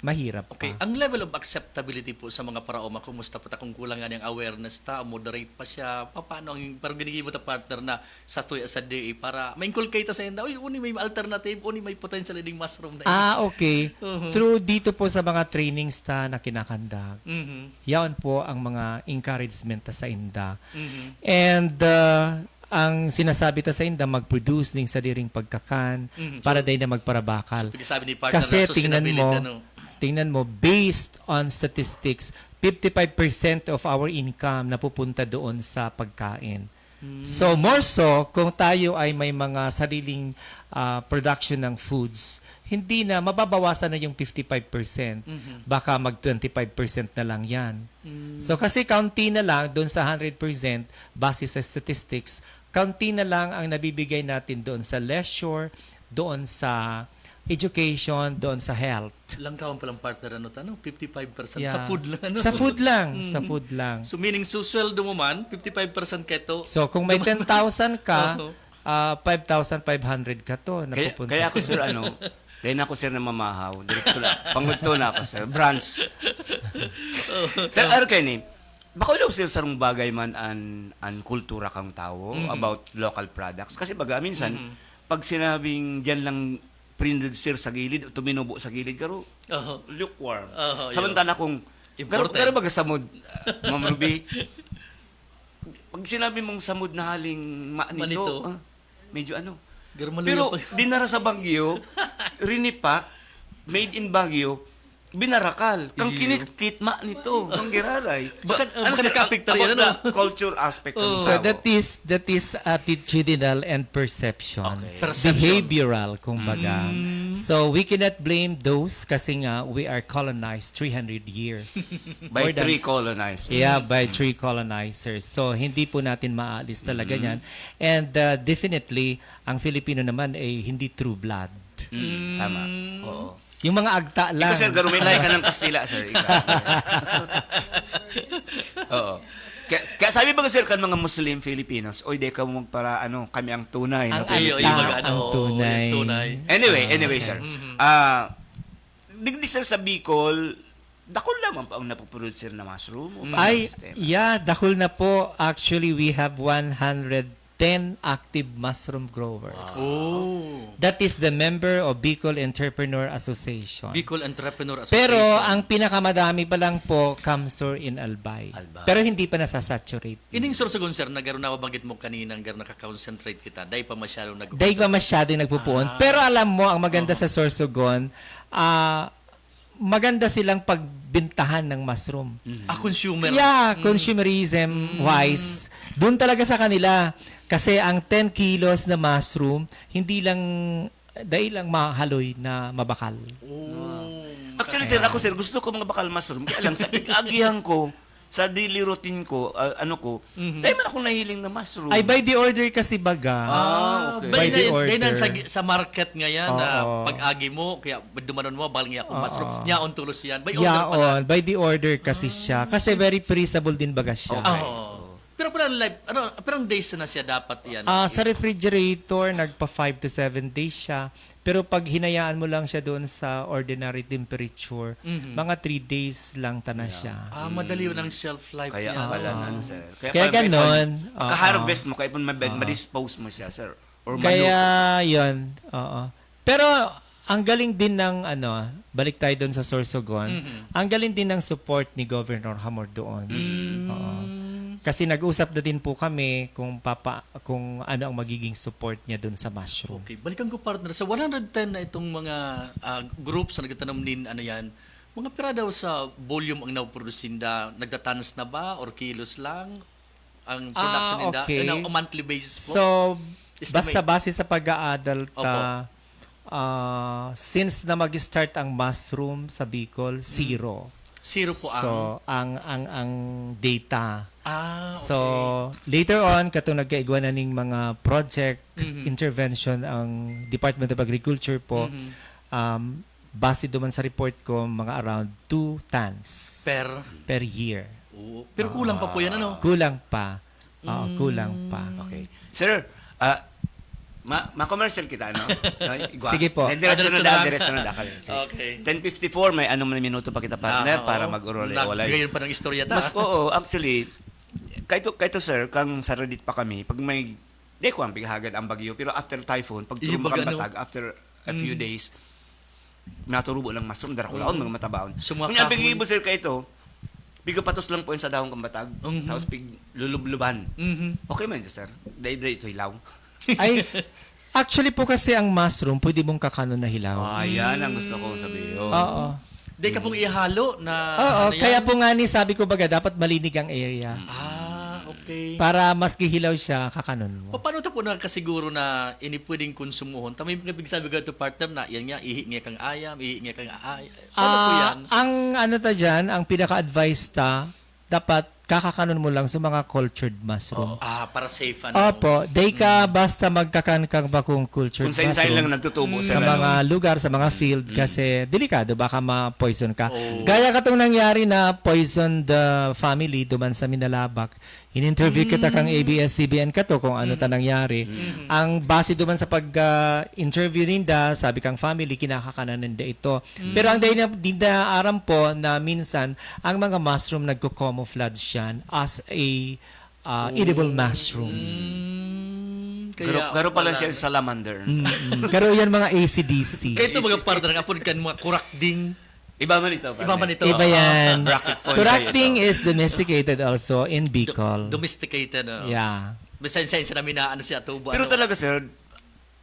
mahirap Okay, pa. Ang level of acceptability po sa mga paraoma, kumusta po ta kung kulang nga niyang awareness ta, moderate pa siya, pa, paano ang, pero ginigibo ta, partner, na sa tuya sa D A para ma-inculcate ta sa inda, uy, uni may alternative, uni may potential ining mushroom na ini. Ah, okay. Mhm. Through dito po sa mga trainings ta na kinakandak, Mhm. yaon po ang mga encouragement ta sa inda. Mhm. And uh, ang sinasabi ta sa inda, mag-produce ning sadiring pagkakan Mhm. para dai na magparabakal. Pwede sabi ni partner Kasi na tingnan mo, sustainability, ano? tingnan mo, based on statistics, fifty-five percent of our income napupunta doon sa pagkain. Hmm. So more so, kung tayo ay may mga sariling ah, production ng foods, hindi na, mababawasan na yung fifty-five percent. Mhm. Baka mag twenty-five percent na lang yan. Mm. So kasi kaunti na lang doon sa hundred percent, base sa statistics, kaunti na lang ang nabibigay natin doon sa leisure, doon sa education, doon sa health. Langkawan palang, partner, ano, ta, no? Fifty-five percent. Yeah. Sa food lang, ano? Sa food lang, Mm. sa food lang. So, meaning, susweldo mo man, fifty-five percent keto. So kung may Duman- ten thousand ka, Oho. ah, five thousand five hundred ka to Kaya, napupunta. Kaya ako, sir, ano, kaya na ako, sir, namamahaw. Diretso ko lang. Pangudto na ako, sir. Branch. Sir, ano kayo ni? Baka daw, sir, sarong bagay man an, an kultura kang tao Mhm. about local products. Kasi baga, minsan, Mhm. Pag sinabing diyan lang prinudusir sa gilid o tuminubo sa gilid, garo, Oho. Lukewarm. Oho, yun. Samantala kung, garo, Important. Garo baga samod, Ma'am Ruby? Pag sinabi mong samod na haling manito, Manito. Ah, medyo ano. Pero dinara sa Baguio, rinipak, made in Baguio, binarakal. Kang Iyo. Kinitkit, manito, kang giraray. So, Baka- ano baka sir, nakapiktar about yan, ano? The culture aspect of Oh. So Davao. That is, that is attitudinal and perception. Okay. Perception. Behavioral, kumbaga. Mm. So we cannot blame those kasi nga we are colonized three hundred years. By More than three colonizers. Yeah, by three colonizers. So hindi po natin maalis talaga Mm. yan. And uh, definitely, ang Filipino naman ay hindi true blood. Mm, tama. Oo. Yung mga agta lang. Ikaw, sir, garo, may lahi ka ng Kastila, sir. Ikaw. Oo. Kaya, kaya sabi ba, sir, kan mga Muslim Filipinos, "Oy, di ka magpara, ano, kami ang tunay na Ang Filipino." Agta, Iyo, iyo, ang ano, tunay. Yung tunay. Anyway, anyway, Okay. sir. Mhm. Ah, digdi, sir, sa Bicol, dakul lamang pa ang napoproduce, sir, na mushroom o Mm. paano Ay, ang sistema? Yeah, dakul na po. Actually, we have one hundred ten active mushroom growers. Oh. That is the member of Bicol Entrepreneur Association. Bicol Entrepreneur Association. Pero ang pinakamadami pa lang po, CamSur in Albay. Albay. Pero hindi pa nasasaturate. Ining Sorsogon, sir, na garo nabanggit mo kanina, garo nakakonsentrate kita, dai pa masyadong nag- Dai pa masyadong nagpupuon. Ah. Pero alam mo, ang maganda Oo. sa Sorsogon, ah, maganda silang pagbintahan ng mushroom. Mm. Ah, consumer. Yeah, Mm. consumerism Mm. wise. Doon talaga sa kanila. Kasi ang ten kilos na mushroom, hindi lang, dai lang mahaloy na mabakal. Oh, Actually, kasi sir, ako, sir, gusto ko mga bakal mushroom. Kaya lang, sa pag-agihan ko, sa daily routine ko, ah, ano ko, Mhm. dahil man akong nahiling na mushroom. Ay, by the order kasi baga. Ah, okay. By By the dai, dai order. nan sa, sa market ngayon na Oo. pag-agi mo, kaya dumanon mo, baling niya akong Oo. mushroom. Yaon tulos yan. By order pala. Yaon, by the order kasi siya. Kasi very perishable din baga siya. Okay. Ah, oo. Pero parang life, ano, parang days na siya dapat yan. Ah, sa refrigerator, nagpa five to seven days siya. Pero pag hinayaan mo lang siya doon sa ordinary temperature, Mhm. mga three days lang ta na Yeah. siya. Ah, madali yun ang shelf life Kaya niya. pala, Ah. ano, sir. Kaya Kaya pala may ganon, pag-, oo. makaharvest mo, kaya pun ma-, Ah. ma-dispose mo siya, sir. Or Kaya, maluto. yun, oo. Pero, ang galing din ng, ano, balik tayo doon sa Sorsogon, Mhm. ang galing din ng support ni Governor Hamor doon. Mm. Oo. Kasi nag-usap na din po kami kung papa-, kung ano ang magiging support niya doon sa mushroom. Okay, balikan ko, partner. Sa one hundred ten na itong mga, ah, groups na nagtatanom nin, ano yan, mga pira daw sa volume ang napoproduce ninda, nagtatons na ba or kilos lang ang production Ah, ninda? okay. Ano, on monthly basis po? So, Estimate. basta base sa pag-aadal Opo. ta, ah, since na mag-start ang mushroom sa Bicol, Mm. zero. Zero po ang So, ang, ang, ang data. Ah, So, okay. later on, katong nagkaigwa na ning mga project Mhm. intervention ang Department of Agriculture po, Mhm. um, base duman sa report ko, mga around two tons Per? per year. Oo. Pero kulang pa po yan, ano? Kulang pa. Oo, Mm. kulang pa. Okay. Sir, ah, ma-, ma-commercial kita, no? No, igwa. Sige po. Eh, diretso Ah, na diretso da, na. diretso na da kami. Sige. Okay. Ten fifty-four, may anong minuto pa kita, partner, Ah, para oo. mag-urolay-olay. Nag-, gayon pa ng istorya ta. Mas, oo, actually, kaito, kaito, sir, kang saradit pa kami, pag may, di ko ang pighagad ang bagyo, pero after typhoon, pag Iyo, turumok ang baga, no? batag, after a few Mm. days, naturubo lang mushroom, darakulaon, Mm. mga matabaon. Sa mga Kunya, kahoy. Pig-ibo, sir, kaito, pigapatos lang po yun sa dahon kang batag, Mhm. tapos piglulubluban. Mhm. Okay man ito, sir. Dahil, dahil ito hilaw. Ay, actually po kasi ang mushroom, pwede mong kakanon na hilaw. Ah, yan ang gusto kong sabihin. Oo. Di ka pong ihalo na Oo, ano kaya yan? po nga ni sabi ko baga, dapat malinig ang area. Ah, okay. Para mas gihilaw siya, kakanon mo. Pa-, paano ta po nakasiguro na ini pwedeng konsumuhon? Tama yung pagsabi ko ito, partner, na yan nga, ihi nga kang ayam, ihi nga kang ay-, paano po Ah, yan? ang ano ta dyan, ang pinaka-advice ta, dapat kakakanon mo lang sa mga cultured mushroom. Oo. Ah, para safe, ano? Opo, day ka Mm. basta magkakan kang bakong cultured Kung saan-saan mushroom lang nagtutubo, sa sir, ano? mga lugar, sa mga field, Mm. kasi delikado, baka ma-poison ka. Oo. Gaya katong nangyari na poisoned the family duman sa Minalabac. In-interview kita kang Mm. A B S C B N kato kung ano ta Mm. nangyari. Mm. Ang base duman sa pag, ah, interview ninda, sabi kang family, kinakakanan ninda ito. Mm. Pero ang dahil na, di na aram po na minsan, ang mga mushroom nagko-camouflage yan as a, ah, edible mushroom. Mm. Garo, garo pala siya salamander. Mm, mm. Garo yan mga A C D C. Kaya ito mga partner, ang apod kan mga kurakding. Iba man ito, partner. Iba man ito. Iba yan. Bracket phone Correcting kayo ito. is domesticated also in Bicol. Domesticated. Oh. Yeah. Bisan sa insa namin na ano siya, tubo. Pero ano. Talaga, sir,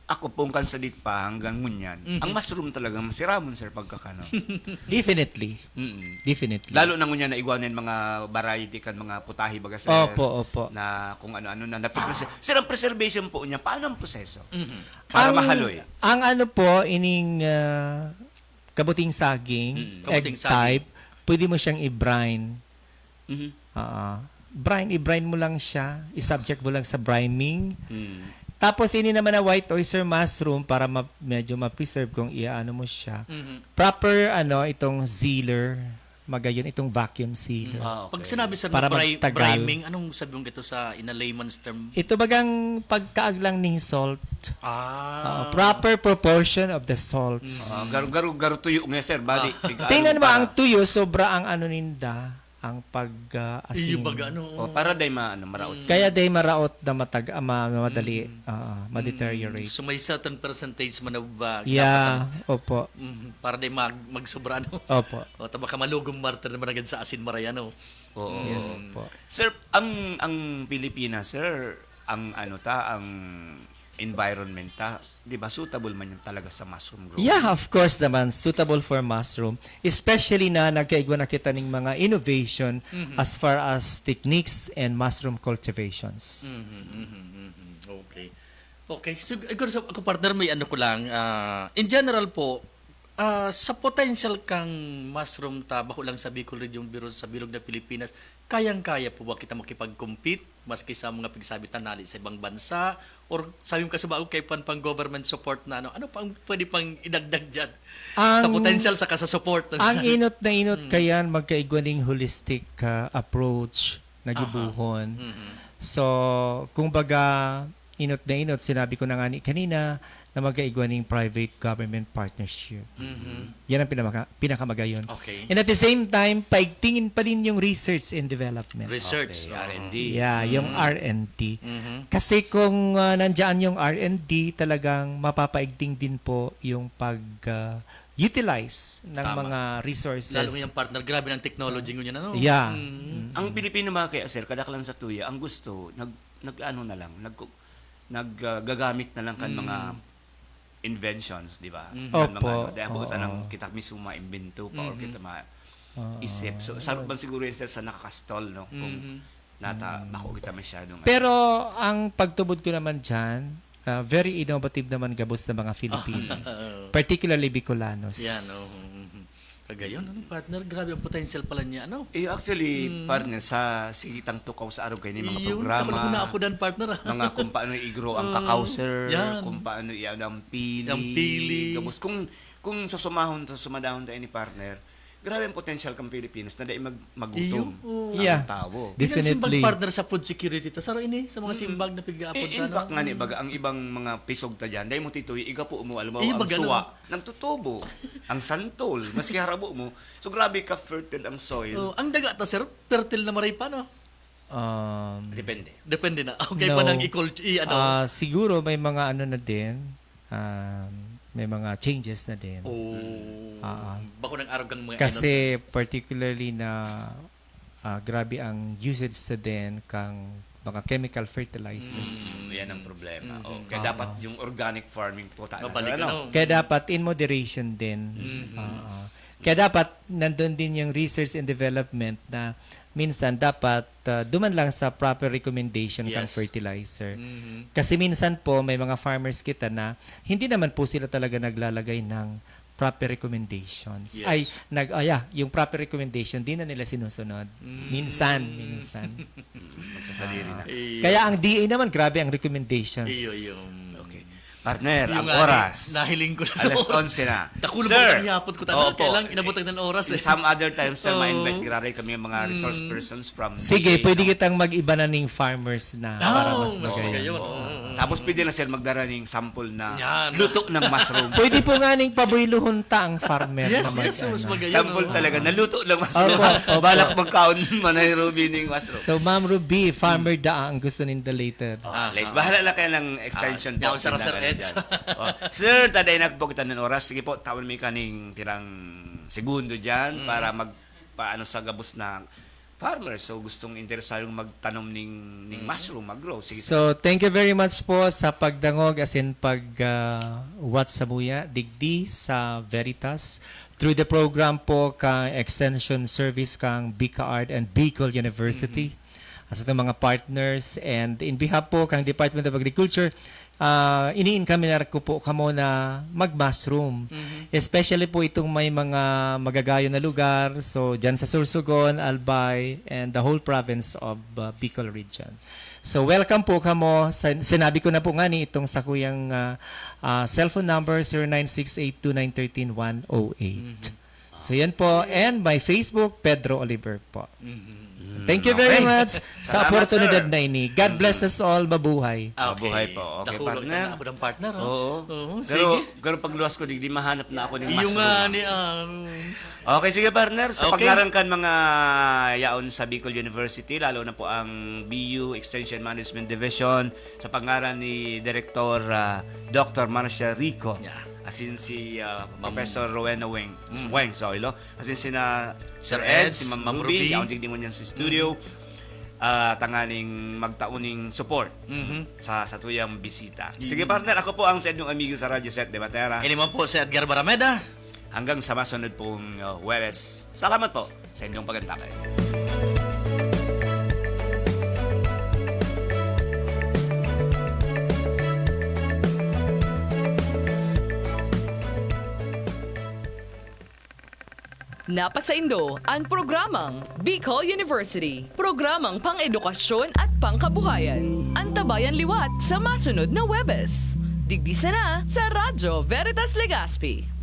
ako pong kan sa dit pa hanggang ngunyan, ang mushroom talaga masiramon, sir, pagkakano. Definitely. Mm. Definitely. Lalo na ngunyan na igwa na yung mga variety kan mga putahe baga, sir. Opo, opo. Na kung ano-ano na napipreserve. Sir, ang preservation po niya, paano ang proseso? Para ang, mahaloy. Ang ano po, ining ah, kabuting saging, Mm. egg Kabuting saging. Type, pwede mo siyang i-brine. Mhm. Ah, brine, i-brine mo lang siya, i-subject mo lang sa brining. Mm. Tapos ini naman na white oyster mushroom para ma- medyo ma-preserve kung iaano mo siya. Mhm. Proper ano itong sealer, magayon itong vacuum sealer. Ah, okay. Pag sinabi sa Para bri- magtagal. Briming, anong sabi mong ito sa in a layman's term? Ito bagang pagkaag lang ning salt. Ah. Ah, proper proportion of the salts. Ah, garo, garo, garo tuyo nga, sir. Bali, Ah. tig-ano Tingnan mo para- ang tuyo, sobra ang ano ninda, ang pag ah, asin. Iyo baga, ano? Oh, para day ma, ano, maraot. Kaya day maraot na matag ah, ma- madali, ah, ma-deteriorate. So may certain percentage man na ba? Yeah, dapat opo. na- Mhm, para di mag magsobra, ano? Opo. O, taba ka malugong martir naman agad sa asin maray, ano? Oo. Yes po. Sir, ang ang Pilipinas, sir, ang ano ta, ang environment ta, 'di ba, suitable man yan talaga sa mushroom growing? Yeah, of course naman, suitable for mushroom. Especially na nagkaigwa na kita ning mga innovation as far as techniques and mushroom cultivations. Mhm, mhm, mhm. Okay. Okay. So, ako, so, ako partner, may ano ko lang. Ah, in general po, ah, sa potential kang mushroom ta, bako lang sa Bicol Region, pero sa bilog na Pilipinas, kayang-kaya po ba kita makipag-compete maski sa mga pagsabi tanali sa ibang bansa? Or sabi mo kasi ba kay pan pang government support na ano? Ano pang pwede pang idagdag diyan? Sa Ang- potential saka sa support ng Ang inot na inot kayan, magkaigwa ning holistic ah, approach na gibuhon. So, kung baga, inot na inot, sinabi ko na nga ni kanina, na magkaigwa ning private government partnership. Mhm. Yan ang pinamaka- pinakamagayon. Okay. And at the same time, paigtingin pa rin yung research and development. Research. Okay, Oo. R and D. Yeah, yung R and D. Mhm. Kasi kung uh, nandiyan yung R and D, talagang mapapaigting din po yung pag uh, utilize ng Tama. mga resources. Lalo yung partner, grabe ng technology ngunyan, ano? Yeah. Mm. Ang Pilipino mga kaya, sir, kadaklan sa tuya, ang gusto, nag, nag ano na lang, nag, nag ah, gagamit na lang kan mga inventions, di ba? Mhm. Kan mga Opo. ano, dahil buta nang kita mismo ma-invento pa or kita ma-isip. So, sarap man siguro yan, sir, sa nakakastall, no? Kung Mhm. nata, bako kita masyadong Pero ang pagtubod ko naman dyan, ah, very innovative naman gabos na mga Filipino. Particularly Bicolanos. Yan, oh. Mhm. Kagayon, ano, partner? Grabe ang potential pala niya, ano? Eh, actually, partner, sa sigitang tukaw sa araw kayo ni mga Yun, programa, takot na ako dan, partner, ah. mga kung paano i-grow ang cacao, sir, Yan. kung paano i-ano ang pili, Ang pili. Gabos. Kung, kung susumahon, susumadahon tayo ni partner, grabe ang potential kang Pilipinas na dahil mag, magutom Iyo, oo. ang Yeah. tao. Di na simbag Definitely. partner sa food security ta. Saro ini, sa mga simbag na pig-aapod Eh, in ta, fact no? nga ni baga, ang ibang mga pisog ta dyan, dahil mo tituy, igapo mo, alam mo, Eh, ang baga, suwa, no? nagtutubo, ang santol, maski harabo mo. So, grabe ka fertile ang soil. Oh, ang daga ta, sir, fertile na maray pa, no? Um, Depende. Depende na. Okay No. pa nang i-culture, i-ano. Ah, siguro may mga ano na din, um, may mga changes na din. Oh. Ah, ah. Bako ng arog ang mga Kasi particularly na ah, grabe ang usage sa din kang mga chemical fertilizers. Mm, yan ang problema. Mhm. Oh, kaya dapat yung organic farming po tayo. Mabalik, ano? Kaya dapat in moderation din. Mhm. Oo. Kaya dapat nandun din yung research and development na minsan dapat ah, duman lang sa proper recommendation kang Yes. Fertilizer. Mhm. Kasi minsan po may mga farmers kita na hindi naman po sila talaga naglalagay ng proper recommendations. Yes. Ay, nag, oh, yeah, yung proper recommendation, di na nila sinusunod. Mm. Minsan, minsan. Magsasadiri na. Iyo. Kaya ang D A naman, grabe ang recommendations. Iyo, iyo. Okay. Partner, Yung ang nga, oras. nahiling ko na sa Alas oras. onse na. Dako na Sir, ba ang ihapot ko, tama? opo. Kaya lang, inabot ng oras, In eh. some other times, sir, Oo. ma-invite grabe kami ang mga resource Mm. persons from Sige, D A, pwede no? kitang mag-iba na ning farmers na para Oh, mas mas magayon. magayon. Oo. Oo. Tapos pwede na, sir, magdara ning sample na Yan. luto ng mushroom. Pwede po nga ning pabuyluhon ta ang farmer. Yes, na mag- yes, mas ano. magayon. Sample Oh. Talaga, naluto ng mushroom. Opo, opo. Balak magkaon man ay Ruby ning mushroom. So, Ma'am Ruby, farmer da ang gusto ninda later. Ah, Lex, bahala na kayo ng extension Ah, yaon po, sa Sir tindahan Eds. dyan. Oh. Sir, taday na po kita ng oras. Sige po, tawan mo kaning pirang segundo dyan para magpaano sa gabos na farmers. So, gustong interesadong magtanom ning, ning mushroom, mag-grow. Sige. So, thank you very much po sa pagdangog as in pag ah, watch sa buya, digdi sa Veritas. Through the program po kang Extension Service kang BICAARD and Bicol University. As itong mga partners and in behalf po kang Department of Agriculture, ah ini-encourage ko po kamo na mag-mushroom. Especially po itong may mga magagayo na lugar. So, dyan sa Sorsogon, Albay, and the whole province of uh, Bicol region. So, welcome po kamo. Sa, sinabi ko na po nga ni itong sa kuyang ah, ah, cellphone number, zero nine six eight two nine thirteen one oh eight. So, yan po. And my Facebook, Pedro Oliver po. Thank you very Okay. much sa Salamat, oportunidad sir. na ini. God bless us all. Mabuhay. Mabuhay po. Okay, Dahulog partner. ka na, abot ang partner, oh. Oo. Oo, pero, sige. Pero pag luwas ko, digdi mahanap na ako ng Yung mushroom. nga ni, ah, Okay, sige, partner. Sa Okay. Paglaran kan mga yaon sa Bicol University, lalo na po ang B U Extension Management Division, sa pangaran ni Direktor ah, Doctor Marcia Rico, Yeah. asin si ah, Ma'am- Professor Rowena Weng, Weng sa Oilo, asin sina Sir Sir Ed, Eds, si Ma'am Ma'am Ruby, Ruby. yaon digdi mo niyan sa studio, ah, tanganing magtao ning support Mhm. sa satuyang bisita. Sige, partner, ako po ang sa inyong amigo sa Radyo Set de Matera. Ini man po si Edgar Barameda. Hanggang sa masunod pong uh, Huwebes. Salamat po sa inyong pag-antabay. Napasaindo ang programang Bicol University, programang pang-edukasyon at pangkabuhayan. Antabayan liwat sa masunod na Huwebes. Digdi sana sa Radyo Veritas Legazpi.